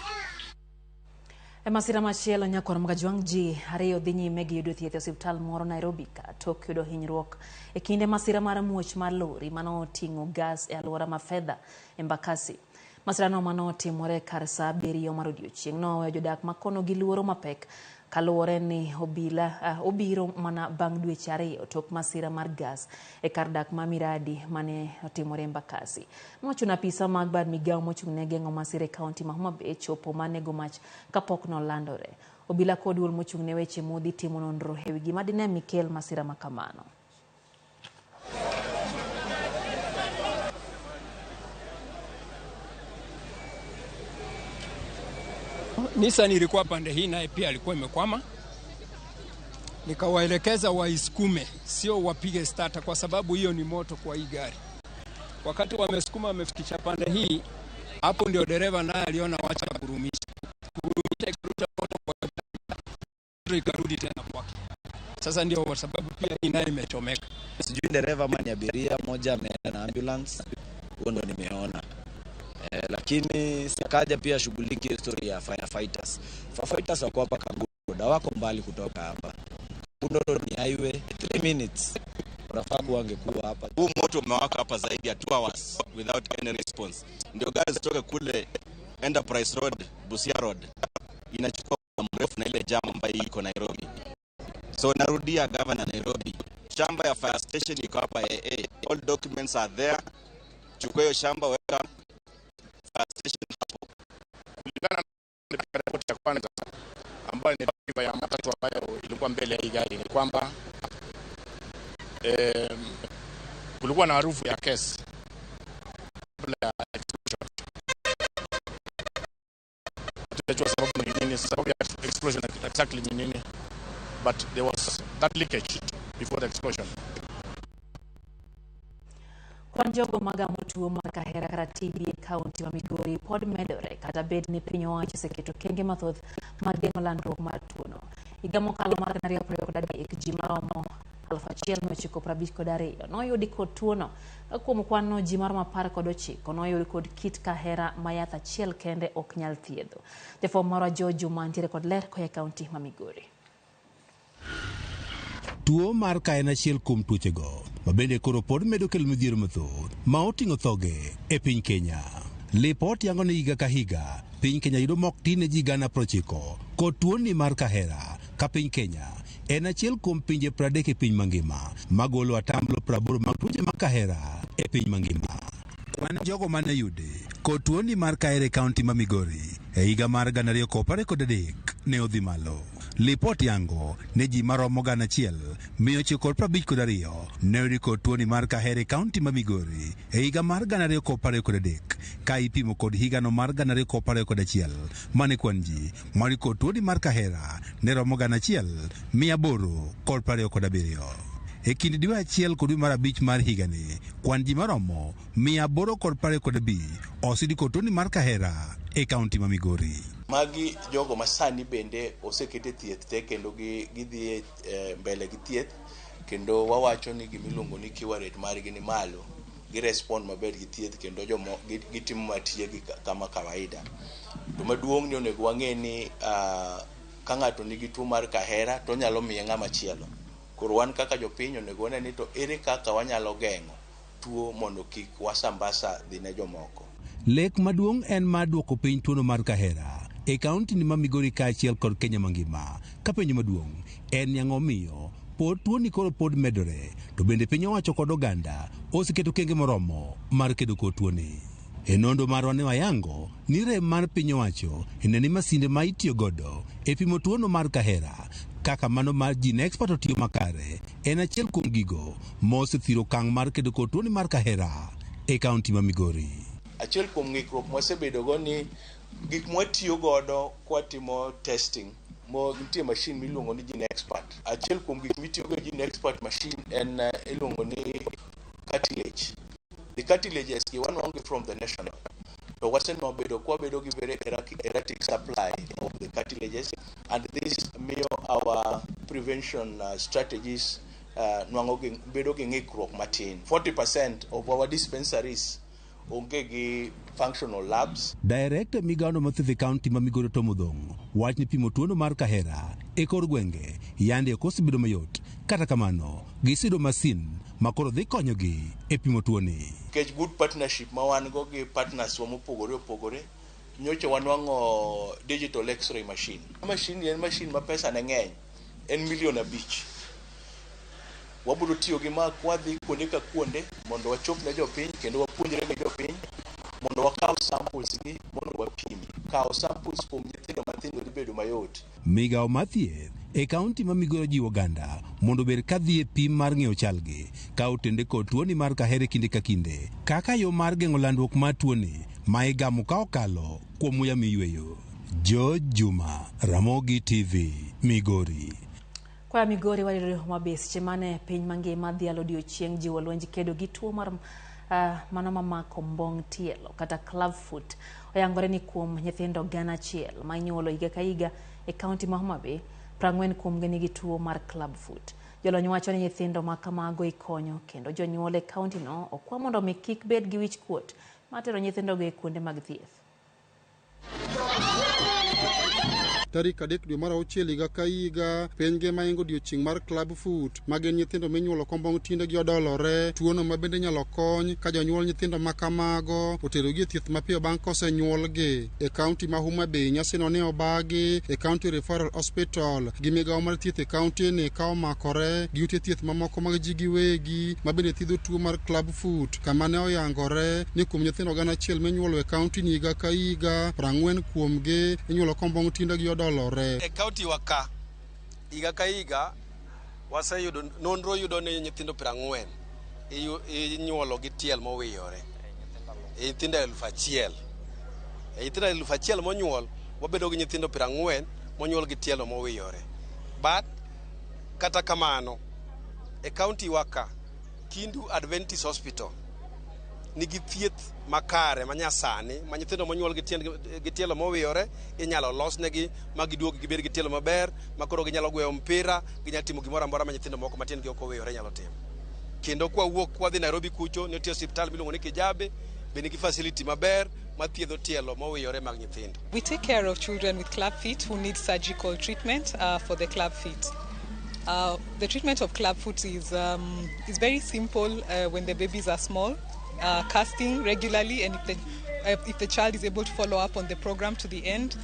E masira machielo nyakwar Mgajwang' ji ariyo dhi nyime gi yudo thieth e osiptal moro Nairobi ka tok yudo hinyruok e kinde masira mar muoch mar lori manoting'o gas e alwora ma Fedha Embakasi. Masirano manotimore kar saa 7 mar odiochieng' noweyo jodak makono gi luoro mapek kaluwore ni obila obiro mana bang' dweche 2 tok masira mar gas e kar dak ma Miradi mane otimore Embakasi. Nochuno apisa mag bad migawo mochung' ne geng'o masira e kaunti ma Homa Bay chopo manego mach kapok nolandore. Obila kod duol mochung' ne weche modhi timo nonro ewi gima dine mi kel masira ma kamano. Nissan ilikuwa pande hii naye pia alikuwa imekwama. Nikawaelekeza waisukume, sio wapige starter kwa sababu hiyo ni moto kwa hii gari. Wakati wamesukuma wamefikisha pande hii, hapo ndio dereva naye aliona wacha kurumisha. Kurumisha ikarusha moto kwa gari. Ikarudi tena kwake. Sasa ndio kwa sababu pia hii nayo imechomeka. Sijui dereva ama ni abiria, moja ameenda na ambulance, huo ndo nimeona. Lakini Sakaja pia shughuliki hiyo story ya firefighters. Firefighters wako hapa Kangundo, hawako mbali kutoka hapa. Kangundo Road ni highway, 3 minutes. Unafaa kuwa angekuwa hapa. Huu moto umewaka hapa zaidi ya 2 hours without any response. Ndio gari zitoke kule Enterprise Road, Busia Road. Inachukua muda mrefu na ile jam ambayo iko Nairobi. So narudia, governor Nairobi, shamba ya fire station iko hapa AA. All documents are there. Chukua hiyo shamba, weka fire station hapo. Kulingana na ripoti ya kwanza ambayo ni driver ya matatu ambayo ilikuwa mbele ya hii gari, ni kwamba kulikuwa na harufu ya gas kabla ya explosion. Hatujajua sababu ni nini, sababu ya explosion exactly ni nini, but there was that leakage before the explosion. Kwan jogo magamo tuo mar kahera kata TB e kaunti ma Migori pod medore kata bed ni piny owacho oseketo okenge mathoth mag geng'o landruok mar tuono. Higa mokalo mar 2023 ji maromo 1952 noyudi kod tuono. Kuom kwan ji maromo 19 noyudi kod kit kahera ma yath achiel kende ok nyal thiedho. Jafwambo marwa George Juma nitiere kod ler koa e kaunti ma Migori. Tuo mar ka en achiel kuom tuochego ma bende koro pod medo kelo midhiero mathoth ma oting'o thoge e piny Kenya. Lipot yango ni higa ka higa piny Kenya yudo mok tin ne ji 90,000 kod tuoni mar kahera, ka piny Kenya en achiel kuom pinje 30 e piny mangima magolo atamlo 80 mag tuoche mag kahera e piny mangima. Kwan jogo mane oyudi kod tuoni mar kahera e kaunti ma Migori e higa mar 2023 ne odhi malo. Lipot yango ne ji maromo 1,952 ne oyudi kod tuoni mar kahera e kaunti ma Migori e higa mar 2023 ka ipimo kod higano mar 2021 mane kwan ji moyudi kod tuoni mar kahera ne romo 1,827. E kind dwe achiel kod dwe mar abich mar higani, kwan ji maromo 825 oseyudi kod tuoni mar kahera e kaunti ma Migori. Magi jogo masani bende osekete thieth te kendo gidhi mbele gi thieth, kendo wawacho ni gimiluongo ni cure rate margi ni malo, girespond maber gi thieth kendo jomo gitimo matijegi kama kawaida. To maduong' ni onego wang'e ni ka ng'ato nigi tuo mar kahera to onyalo miye ng'ama chielo. Koro wan kaka jopiny onego wane ni to ere kaka wanyalo geng'o tuo mondo kik wasambasa dhi ne jomoko. Lek maduong' en mar duoko piny tuono mar kahera e kaunti ni ma Migori kaachiel kod Kenya mangima. Ka penjo maduong' en ni ang'o miyo pod tuoni koro pod medore, to bende piny owacho kod oganda oseketo okenge moromo mar kedo kod tuoni. E nondo marwa ne wayango ni rem mar piny owacho en ni masinde ma itiyo godo e pimo tuono mar kahera kaka mano mar GeneXpert otiyo makare en achiel kuom gigo mosethiro okang' mar kedo kod tuoni mar kahera e kaunti ma Migori. Achiel kuom ng'ikruok mwasebedogo ni gik mwatiyo godo kwatimo testing, mo nitie machine miluongo ni GeneXpert. Achiel kuom gik mitiyogo e GeneXpert machine en iluongo ni cartilage. The cartilages gi wanwang'o from the national. To wasebedo kwabedo gi very erratic supply of the cartilages, and this miyo our prevention strategies nwang'o gi bedo gi ng'ikruok matin. 40% of our dispensaries onge gi functional labs. Director migawono mar thieth e kaunti ma Migori Tom Odhong' wach ni pimo tuono mar kahera e kor gwenge yande ok osebedo mayot. Kata kamano, giseyudo masin ma koro dhi konyogi e pimo tuoni. Nikech good partnership ma wan go gi partners wa mopogore opogore, nyocha wanwang'o digital x-ray machine. Machine ni en machine ma pesa ne ng'eny, en 5 million. Wabiro tiyo gi ma kwadhi kuonde ka kuonde mondo wachop ne jopiny kendo wapuonjre gi jopiny mondo wakaw samples gi mondo wapim. Kawo samples kuom nyithindo mathindo dhi bedo mayot. Migawo mar thieth e kaunti ma Migori jiwo oganda mondo obed ka dhi e pim mar ng'eyo chalgi ka otende kod tuoni mar kahera kinde ka kinde kaka yo mar geng'o landruok mar tuoni ma igamo ka okalo kuom muya miyweyo. George Juma, Ramogi TV, Migori. Kwa Migori wayudo Homa Bay seche mane piny mangima dhialo odiochieng' jiwo lwenj kedo gi tuo mar mano mamako mbong' tielo kata club foot. Oyangore ni kuom nyithindo 1,000 ma inyuolo higa ka higa e kaunti ma Homa Bay, 40 kuomgi nigi tuo mar club foot. Jolony wacho ni nyithindo ma kamago ikonyo kendo jonyuol e kauntino okwa mondo mi kik bed gi wich kuot mar tero nyithindogo e kuonde mag thieth. Tarik 3 dwe mar 6 higa ka higa, piny ngima ingo odiochieng' mar club foot, ma gin nyithindo minyuolo kombong' tiendegi odolore, tuono ma bende inyalo kony ka jonyuol nyithindo ma kamago oterogi e thieth mapiyo bang' kosenyuolgi. E kaunti ma Homa Bay, nyasino ne obagi e County Referral Hospital gi migawo mar thieth e kaunti ni ka omakore gi ute thieth mamoko mag ji giwegi ma bende thiedho tuo mar club foot, kama ne oyangore ni kuom nyithindo 1,000 minyuolo e kaunti ni higa ka higa, 40 kuomgi inyuolo kombong' tiendegi odolore. E kaunti wa ka, higa ka higa, waseyudo nonro yudo ni nyithindo 40 inyuolo gi tiel mowiyore. E nyithindo 1,000. E nyithindo 1,000 monyuol, wabedo gi nyithindo 40 monyuol gi tielo mowiyore. But kata kamano, e kaunti wa ka, Kindu Adventist Hospital nigi thieth makare manyasani ma nyithindo monyuol gi tielo mowiyore inyalo losnegi ma giduog gibed gi tielo maber ma koro ginyalo gweyo mpira, ginyalo timo gimoro amora ma nyithindo moko ma tiendgi ok owiyore nyalo timo. Kendo kwawuok kwadhi Nairobi kucho, nitie osiptal miluongo ni Kijabe, be nigi facility maber ma thiedho tielo mowiyore mag nyithindo. We take care of children with club feet who need surgical treatment for the club feet. The treatment of club foot is very simple when the babies are small. Casting regularly, and if the child is able to follow up on the program to the end,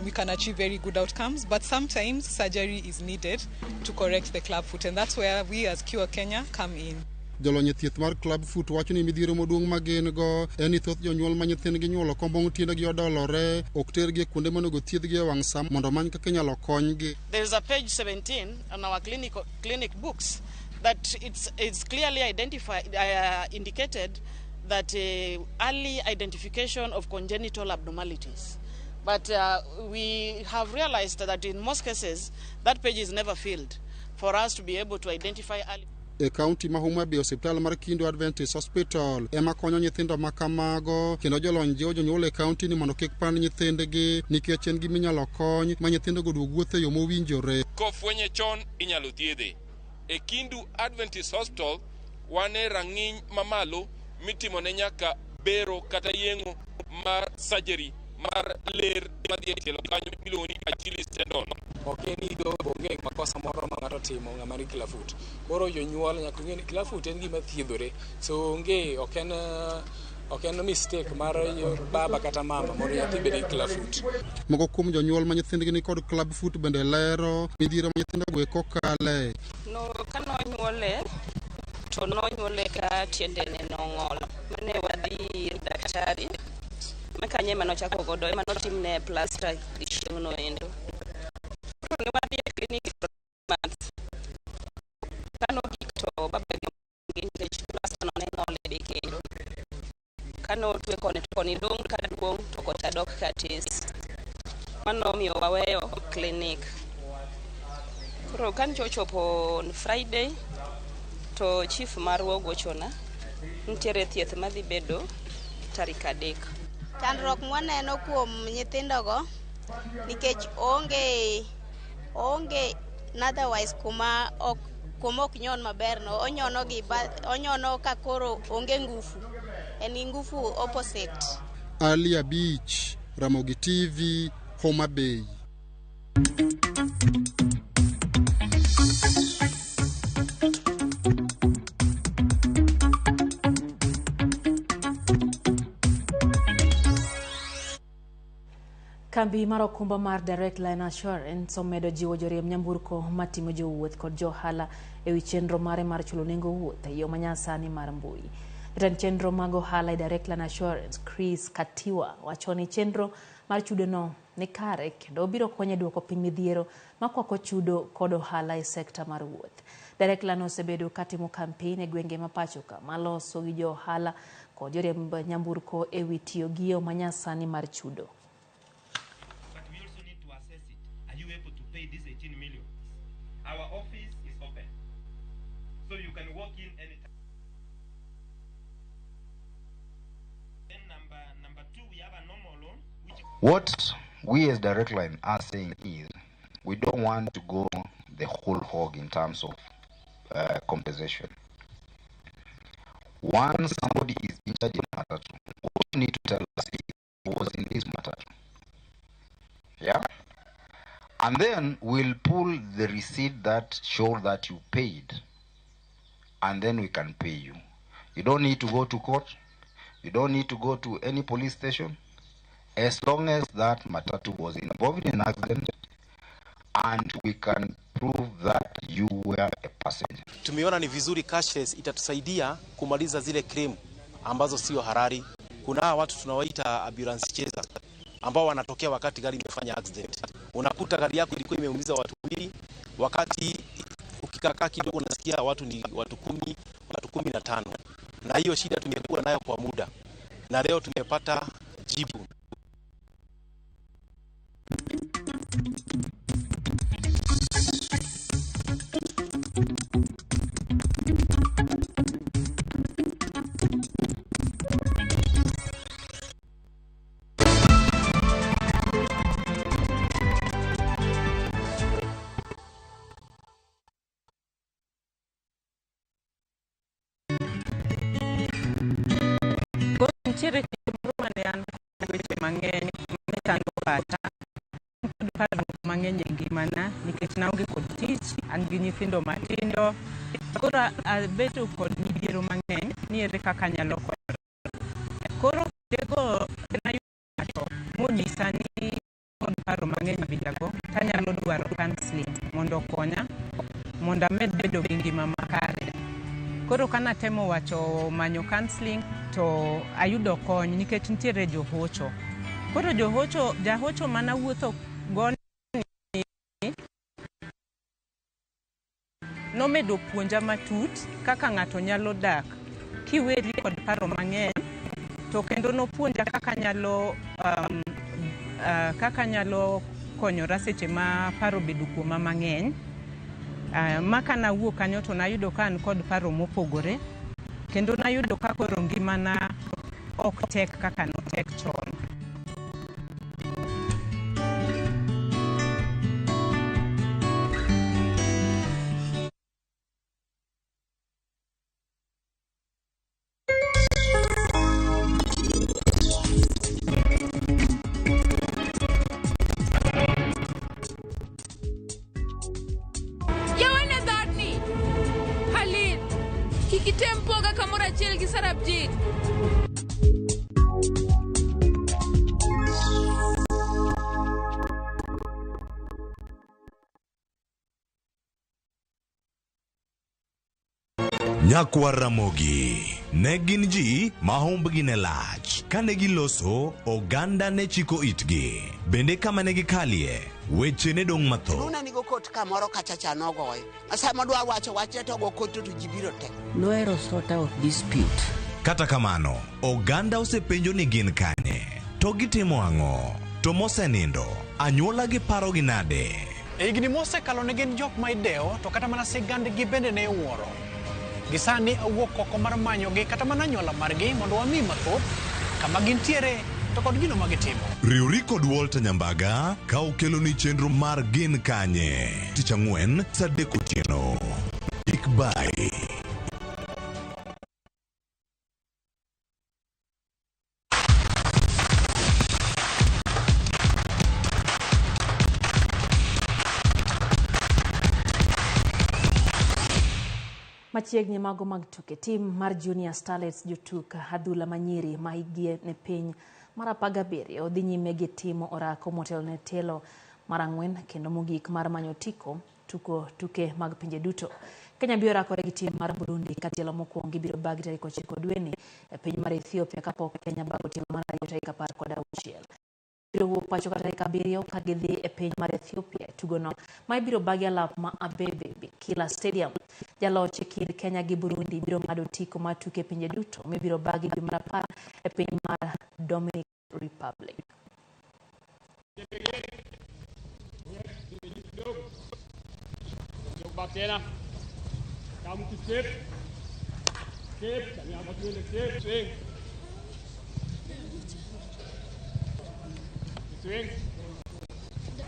we can achieve very good outcomes. But sometimes surgery is needed to correct the club foot, and that's where we as Cure Kenya come in. Jolony e thieth mar club foot wacho ni midhiero maduong' ma gin go en ni thoth jonyuol ma nyithindgi nyuolo kombong' tiendegi odolore ok tergi e kuonde monego thiedhgi e wang' sa mondo omany kaka inyalo konygi. There is a page 17 on our clinic books that it's clearly identified, indicated that early identification of congenital abnormalities. But we have realized that in most cases that page is never filled for us to be able to identify early. E kaunti ma Homa Bay, osiptal mar Kindu Adventist Hospital ema konyo nyithindo ma kamago kendo jolony jiwo jonyuol e kaunti ni mondo kik pand nyithindgi nikech en gima inyalo kony ma nyithindogo duog wuotho e yo mowinjore. Kofwenye chon inyalo thiedhe. E Kindu Adventist Hospital wan e rang'iny mamalo mitimo ne nyaka bero kata yeng'o mar surgery mar ler madhi e tielo kanyo miluongo ni Achilles tendon. Ok en ido onge makosa moro ma ng'ato timo ng'ama nigi club foot. Koro jonyuol nyaka ng'e ni club foot en gima thiedhore. So onge ok en mistake mar baba kata mama mondo nyathi bed gi club foot. Moko kuom jonyuol ma nyithindgi ni kod club foot bende lero midhiero ma nyithindogo eko kale. No, kanonyuole to nonyuole ka tiendene nong'ol. Mane wadhi ir daktari makanye manochako godo ema notimne plaster chieng'no endo. Koro ne wadhi e klinik months. Kanogik to baba gi nikech plaster no ne ng'ol e kendo. Kanotwe koni to koni dong' ka duong' to kocha dok ka tis. Mano omiyo waweyo klinik. Koro kancho ochopo on Friday to chief marwa ogochona nitiere thieth madhi bedo tarik 3. Chandruok mwaneno kuom nyithindogo nikech onge otherwise kuma ok nyon maber no onyono gi onyono ka koro onge ngufu, en gi ngufu opposite. Alia Beach, Ramogi TV, Homa Bay. Kambi mar okumba mar Direct Line Assurance omedo jiwo joriemb nyamburko mating'o jowuoth kod johala ewi chenro mare mar chulo nengo wuoth e yo manyasani mar mbui. Jatend chenro mag ohala e Direct Line Assurance, Chris Katiwa, wacho ni chenro mar chudono ni kare kendo obiro konyo e duoko piny midhiero makwako chudo kod ohala e sekta mar wuoth. Direct Line osebedo katimo kampen e gwenge ma pacho ka maloso gi jo ohala kod joriemb nyamburko ewi tiyo gi yo manyasani mar chudo. Pay this 18 million. Our office is open, so you can walk in anytime. Then number two, we have a normal loan. Which what we as Direct Line are saying is We don't want to go the whole hog in terms of compensation. Once somebody is injured in matatu, what you need to tell us is who was in this matatu. Yeah? And then we'll pull the receipt that shows that you paid, and then we can pay you. You don't need to go to court. You don't need to go to any police station. As long as that matatu was involved in an accident and we can prove that you were a passenger. Tumeona ni vizuri cashless itatusaidia kumaliza zile claim ambazo sio harari. Kuna hawa watu tunawaita ambulance chaser ambao wanatokea wakati gari imefanya accident. Unakuta gari yako ilikuwa imeumiza watu wawili, wakati ukikaa kidogo unasikia watu ni watu 10, watu 15. Na hiyo shida tumekuwa nayo kwa muda, na leo tumepata jibu. Nitiere kinde moro mane an kod weche mang'eny machando pacha, kod parruok mang'eny e ngimana nikech naonge kod tich, an gi nyithindo matindo. Koro abedo kod midhiero mang'eny ni ere kaka anyalo konyora. Koro kindego nayudo ng'ato monyisa ni kod paro mang'eny abilago tanyalo dwaro counselling mondo okonya mondo amed bedo gi ngima makare. Koro kanatemo wacho manyo counselling to ayudo kony nikech nitiere johocho. Koro johocho, jahocho manawuotho go ni nomedo puonja matut kaka ng'ato nyalo dak kiweri kod paro mang'eny, to kendo nopuonja kaka nyalo kaka nyalo konyora seche ma paro obedo kuoma mang'eny. Ma kanawuok kanyo to nayudo ka an kod paro mopogore, kendo nayudo ka koro ngimana ok tek kaka notek chon. Yawane dhodni! Halid! Kik item poga kamoro achiel gi Sarabjit. Nyakwar Ramogi ne gin ji ma humbgi ne lach. Kane giloso, oganda ne chiko itgi. Bende kama ne gikalie, weche ne dong' mathoth. Luna nigo kot kamoro kacha cha nogoyo. Sama dwa wacho wachne to go kot to ji biro te. Nohero sort out dispute. Kata kamano, oganda osepenjo ni gin kanye, to gitimo ang'o, to mosenindo, anyuola gi parogi nade? E higni mosekalo ne gin jok ma idewo, to kata mana sigandgi bende ne iwuoro. Gisani awuok oko mar manyogi kata mana anyuola margi mondo wami mathoth kama gintiere to kod gino ma gitimo. Riwri kod Walter Nyambaga ka okeloni chenro mar Gin Kanye. Tich ang'wen saa 3 otieno. Kik bayi. Machiegni mago mag tuke, tim mar Junior Starlets jotuk adhula manyiri ma hikgi ne piny mar 17 dhi nyime gi timo orako motelo ne tielo mar 4 kendo mogik mar manyo otiko tuko tuke mag pinje duto. Kenya biro rakore gi tim mar Burundi ka tielo mokwongo ibiro bagi tarik 9 dweni e piny mar Ethiopia kapok Kenya bago tielo mar 2 tarik 16. Biro wuok pacho ka tarik 7 ka gidhi e piny mar Ethiopia e tugono ma ibiro bagi alap ma Abebe Bikila Stadium. Jaloch e kind Kenya gi Burundi biro ng'ado otiko mar tuke pinje duto mibiro bagi dwe mar 10 e piny mar Dominican Republic.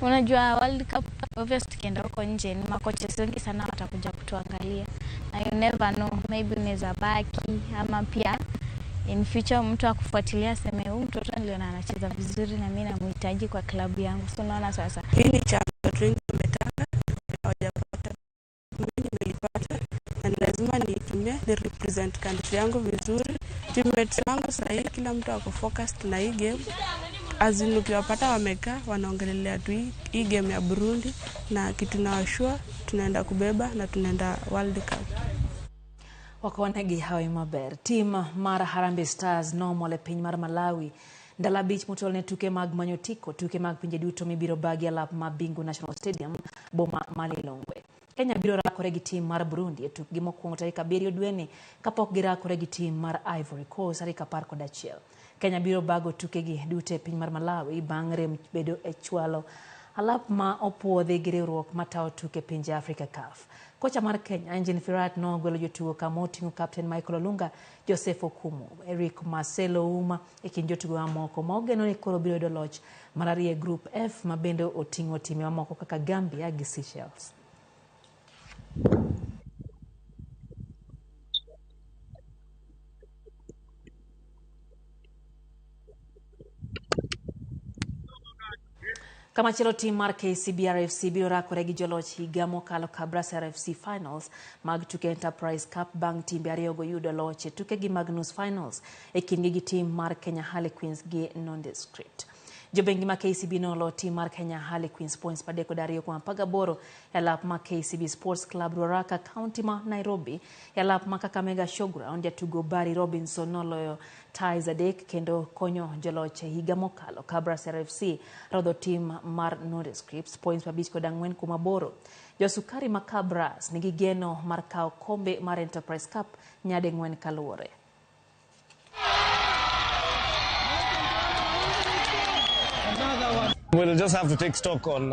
Unajua World Cup Obvious tukienda huko nje ni makocha wengi sana watakuja kutuangalia, na you never know, maybe unaweza baki ama pia in future mtu akufuatilia aseme huyu mtoto niliona anacheza vizuri na mimi namhitaji kwa klabu yangu. So unaona sasa hii ni chance watu wengi wametaka hawajapata, mimi nimelipata na ni lazima niitumie ni represent country yangu vizuri. Teammates wangu sahii kila mtu ako focused na hii game, as in ukiwapata wamekaa wanaongelelea tu hii game ya Burundi, na kitu nawashua tunaenda kubeba na tunaenda World Cup. Wakonegi hawi maber. Tim mar Harambee Stars nomol e piny mar Malawi ndalo 5 motelo ne tuke mag manyo otiko tuke mag pinje duto mibiro bagi alap ma Bingu National Stadium boma ma Lilongwe. Kenya biro rakore gi tim mar Burundi e tukgi mokwongo tarik 7 dweni kapok girakore gi tim mar Ivory Coast tarik 11. Kenya biro bago tukegi duto e piny mar Malawi bang' rem bedo e chwalo alap ma opuodhi gi riwruok matayo tuke pinje Afrika CAF. Kocha mar Kenya Engin Firat nogwelo jotugo kama oting'o kapten Michael Olunga, Joseph Okumu, Eric Marcelo Ouma e kind jotugo mamoko ma ogeno ni koro biro yudo loch mar ariyo e Group F ma bende oting'o timbe mamoko kaka Gambia gi Seychelles. Kamachielo tim mar KCB RFC biro rakore gi joloch higa mokalo Kabras RFC Finals mag tuke Enterprise Cup bang' timbe ariyogo yudo loch e tukegi mag nus finals e kindgi gi tim mar Kenya Harlequins gi Nondescript. Jobengi ma KCB nolo tim mar Kenya Harlequins points 32-18 e alap ma KCB Sports Club Ruaraka County ma Nairobi. E alap ma Kakamega Showground jatugo Barry Robinson noloyo ties 3 kendo konyo joloch e higa mokalo Kabras RFC rodho tim mar Nondescript points 54-8. Josukari ma Kabras nigi geno mar kawo kombe mar Enterprise Cup nyading'wen kaluwore. We'll just have to take stock on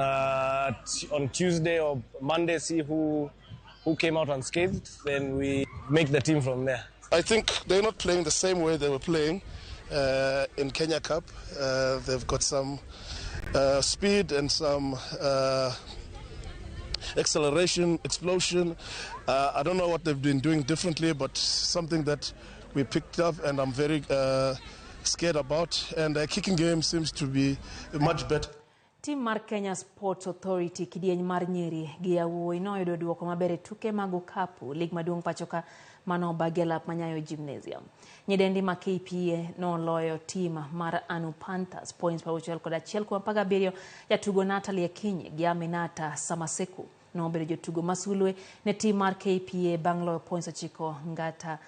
Tuesday or Monday, see who came out unscathed. Then we make the team from there. I think they're not playing the same way they were playing in Kenya Cup. They've got some speed and some acceleration, explosion. I don't know what they've been doing differently, but something that we picked up and I'm very scared about, and their kicking game seems to be much better. Tim mar Kenya Sports Authority kidieny mar Nyeri gi yawuoyi noyudo duoko maber e tuke mag okapu lig maduong' pachoka mano obagi alap ma Nyayo Gymnasium. Nyidendi ma KPA noloyo tim mar Anu Panthers points 61-17. Jatugo Natalie Akinyi gi Aminata Samaseku nobedo jotugo masulwe ne tim mar KPA bang' loyo points 9 ngata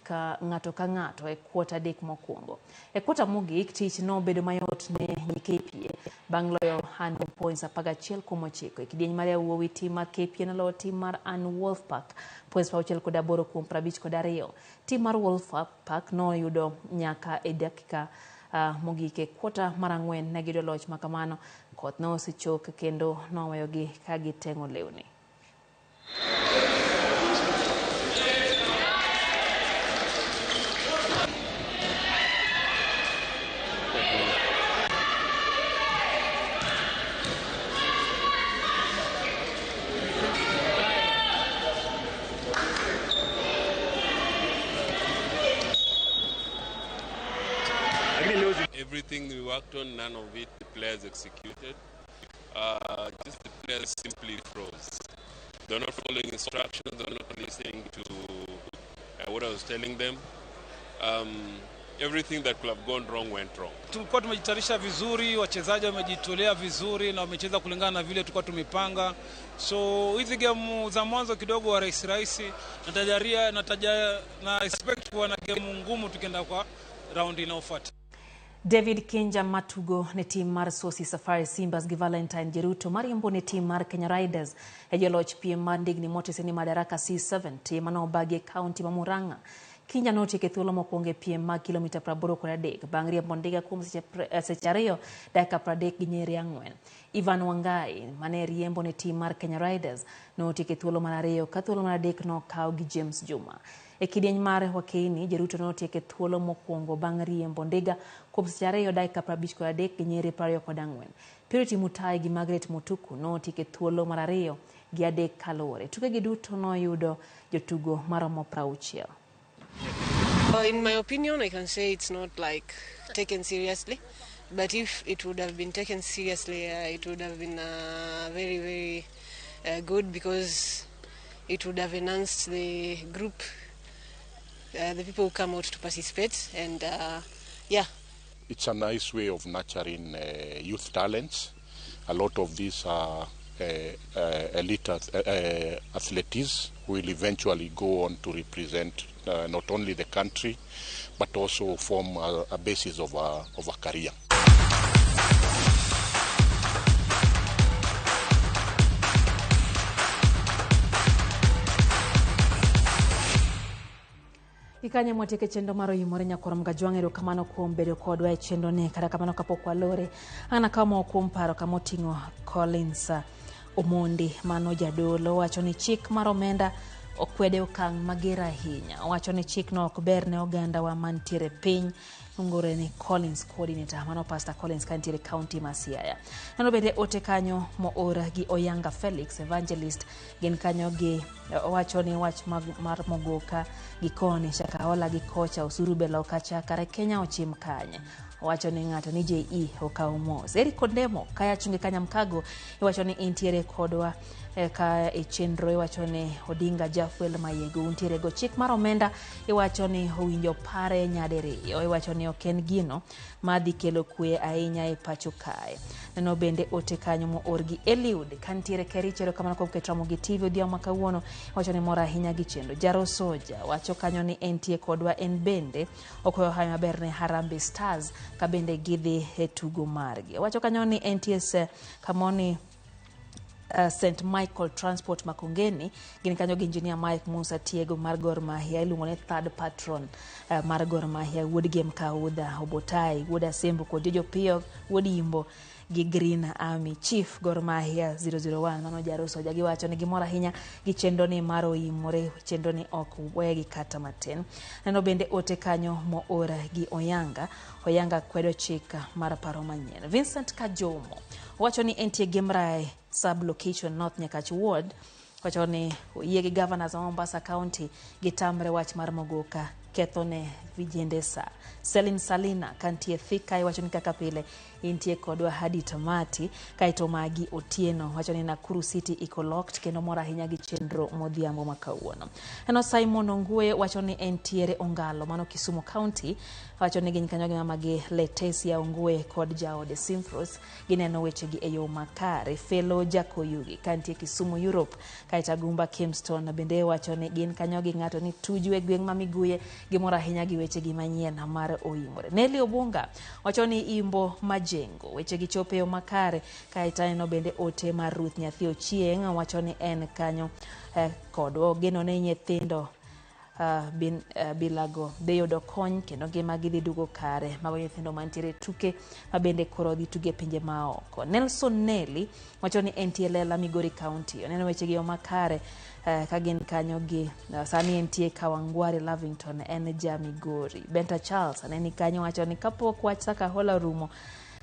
ka ng'ato ka ng'ato e kwota 3 mokwongo. E kwota mogik tich nobedo mayot ne nyi KPA bang' loyo Anu points 11-9. E kidieny mar yawuowi tim mar KPA noloyo tim mar Anu Wolf Park points 68-52. Tim mar Wolf Park noyudo nyaka e dakika mogik e kwota mar 4 ne giyudo loch makamano. Koth ne osechok kendo noweyogi ka giteng'o lewni. Everything we worked on, none of it the players executed. Just the players simply froze. They're not following instructions, they're not listening to what I was telling them. Everything that could have gone wrong went wrong. Tulikuwa tumejitayarisha vizuri, wachezaji wamejitolea vizuri na wamecheza kulingana na vile tulikuwa tumepanga. So hizi game za mwanzo kidogo wa rahisi, natajaria na expect kuwa na game ngumu tukienda kwa round inayofuata. David Kinja matugo ne tim mar Sosi Safari Simbas gi Valentine Jeruto mariembo ne tim mar Kenya Riders e joloch piem mar ndigni motese ni Madaraka C70 manobagi e kaunti ma Murang'a. Kinja notieko e thuolo mokwongo e piem mag kilomita 83 bang' riembo ndiga kuom seche 2 dakika 34. Ivan Wangai mane riembo ne tim mar Kenya Riders notieko e thuolo mar 2 ka thuolo mar 3 nokaw gi James Juma. E kidieny mar wakeini, Jeruto notieko e thuolo mokwongo bang' riembo ndiga kuom seche 2 dakika 53 gi nyeri 24. Purity Mutai gi Margaret Mutuku notieko e thuolo mar 2 gi 3 kaluwore. Tukegi duto noyudo jotugo maromo 60. In my opinion, I can say it's not like taken seriously, but if it would have been taken seriously, it would have been very, very good, because it would have enhanced the group, the people who come out to participate, and yeah. It's a nice way of nurturing youth talents. A lot of these are elite athletes who will eventually go on to represent not only the country, but also form a basis of a career. Ikanye mwatieke chenro mar Oimore Nyakwar Mgajwang', erokamano kuom bedo kodwa e chenro ni. Kata kamano kapok walore, an akawo moko kuom paro kama oting'o Collins Omondi mano jadolo wacho ni chik mar omenda okwede okang' mager ahinya. Owacho ni chikno ok ber ne oganda wa mantiere piny. Ongore ni Collins coordinator mano Pastor Collins kantiere county ma Siaya. Neno bende ote kanyo moor gi Oyanga Felix Evangelist gin kanyo gi owacho ni wach mar Mogoka gi koni Shakahola gi kocha osuru be loka cha kare Kenya ochim kanye. Owacho ni ng'ato ni JE okawo mos. Eric Ondemo kaya chunge Kanyamkago iwacho ni intiere kodwa ka e chenro. Iwacho ni Odinga Jafuel Mayego untiere go. Chik mar omenda iwacho ni owinjo pare nyadiriyo. Iwacho ni ok en gino madhi kelo kwe ahinya e pacho kae. Neno bende ote kanyo moor gi Eliud kantiere Kericho. Erokamano kuom keto Ramogi TV odhiambo ma kawuono. Iwacho ni mor ahinya gi chenro. Jaro Soja wacho kanyo ni entie kodwa en bende okweyo hawi maber ne Harambee Stars ka bende gidhi e tugo margi. Wacho kanyo ni NTS kamoni St. Michael Transport Makongeni gin kanyo gi engineer Mike Musa Tiego mar Gor Mahia iluongo ni third patron mar Gor Mahia, wuod Gem Kaudha Obotai, wuod Asembo kod Jojo Piyo, wuod Imbo gi Green Army Chief Gor Mahia 001 mano Jaro Soja. Giwacho ni gimor ahinya gi chenro ni mar Oimore, chenro ni ok wegi kata matin. Neno bende ote kanyo moor gi Oyanga. Oyanga kwedo chik mar paro manyien. Vincent Kajomo wacho ni entie Gemrae sub location North Nyakach Ward. Wacho ni oyie gi governors ma Mombasa County gitamre wach mar Mogoka ketho ne vijende sa. Selin Salina kantie Thika iwacho ni kaka pile intie kodwa hadi tamati. Kaeto Magi Otieno wacho ni Nakuru City iko locked kendo mor ahinya gi chenro modhiambo ma kawuono. Eno Simon Ongwe wacho ni entiere Ongalo mano Kisumu County. Wacho ni gin kanyo gi mama gi Letesia Ongwe kod jaode Simfros gineno wechegi e yo makare. Felo Jakoyugi kantie Kisumu Europe. Kaeto Agumba Kingston bende wacho ni gin kanyo gi ng'ato ni Tuju e gweng' ma Miguye gimor ahinya gi wechegi manyien mar Oimore. Nelly Obunga wacho ni Imbo Majengo wechegi chopo e yo makare. Kaeto aneno bende ote mar Ruth Nyathi Ochieng' wacho ni en kanyo kodwa ogeno ne nyithindo bilago dhi yudo kony kendo ngima gidhi duogo kare. Mago nyithindo mantiere tuke ma bende koro dhi tuge pinje maoko. Nelson Nelly wacho ni entie Lela Migori County. Oneno wechegi yo makare ka gin kanyo gi sani entie Kawangware Lavington en ja Migori. Benta Charles aneni kanyo wacho ni kapok wach Shakahola orumo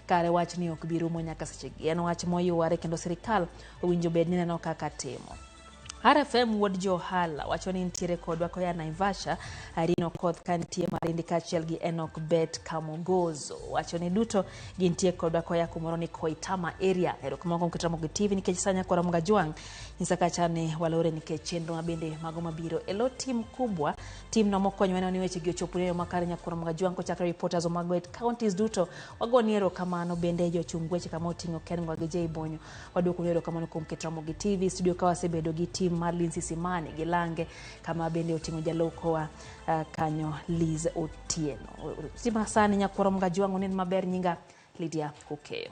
kare wach ni ok bi rumo nyaka sechegi. En wach moyware kendo sirikal owinjo bed ni neno kaka timo. RFM wuod Johala wacho ni nitiere kodwa koya Naivasha. Irene Okoth kantie Marindi kaachiel gi Enoch Bet Kamogozo wacho ni duto gintie kodwa koya kumoro ni Koitama area. Erokamano kuom keto Ramogi TV nikech sa Nyakwar Ramogi Ajwang' nyisa kacha ni walore nikech chenro mabende mago mabiro e lo tim kubwa tim no mokonyo neno ni wechegi ochopo e yo makare. Nyakwar Ramogi Ajwang' kochakre reporters mago e counties duto wagoni erokamano. Bende jochung weche kama oting'o Ken Ngwa gi Jay Bonyo waduoko erokamano kuom keto Ramogi TV studio ka wasebedo gi tim mar Lindsay Simani gi Lange kama bende oting'o jalokowa kanyo Liz Otieno. Sima sani Nyakwar Ramogi Ajwang' onen maber. Nyinga Lydia Okeyo.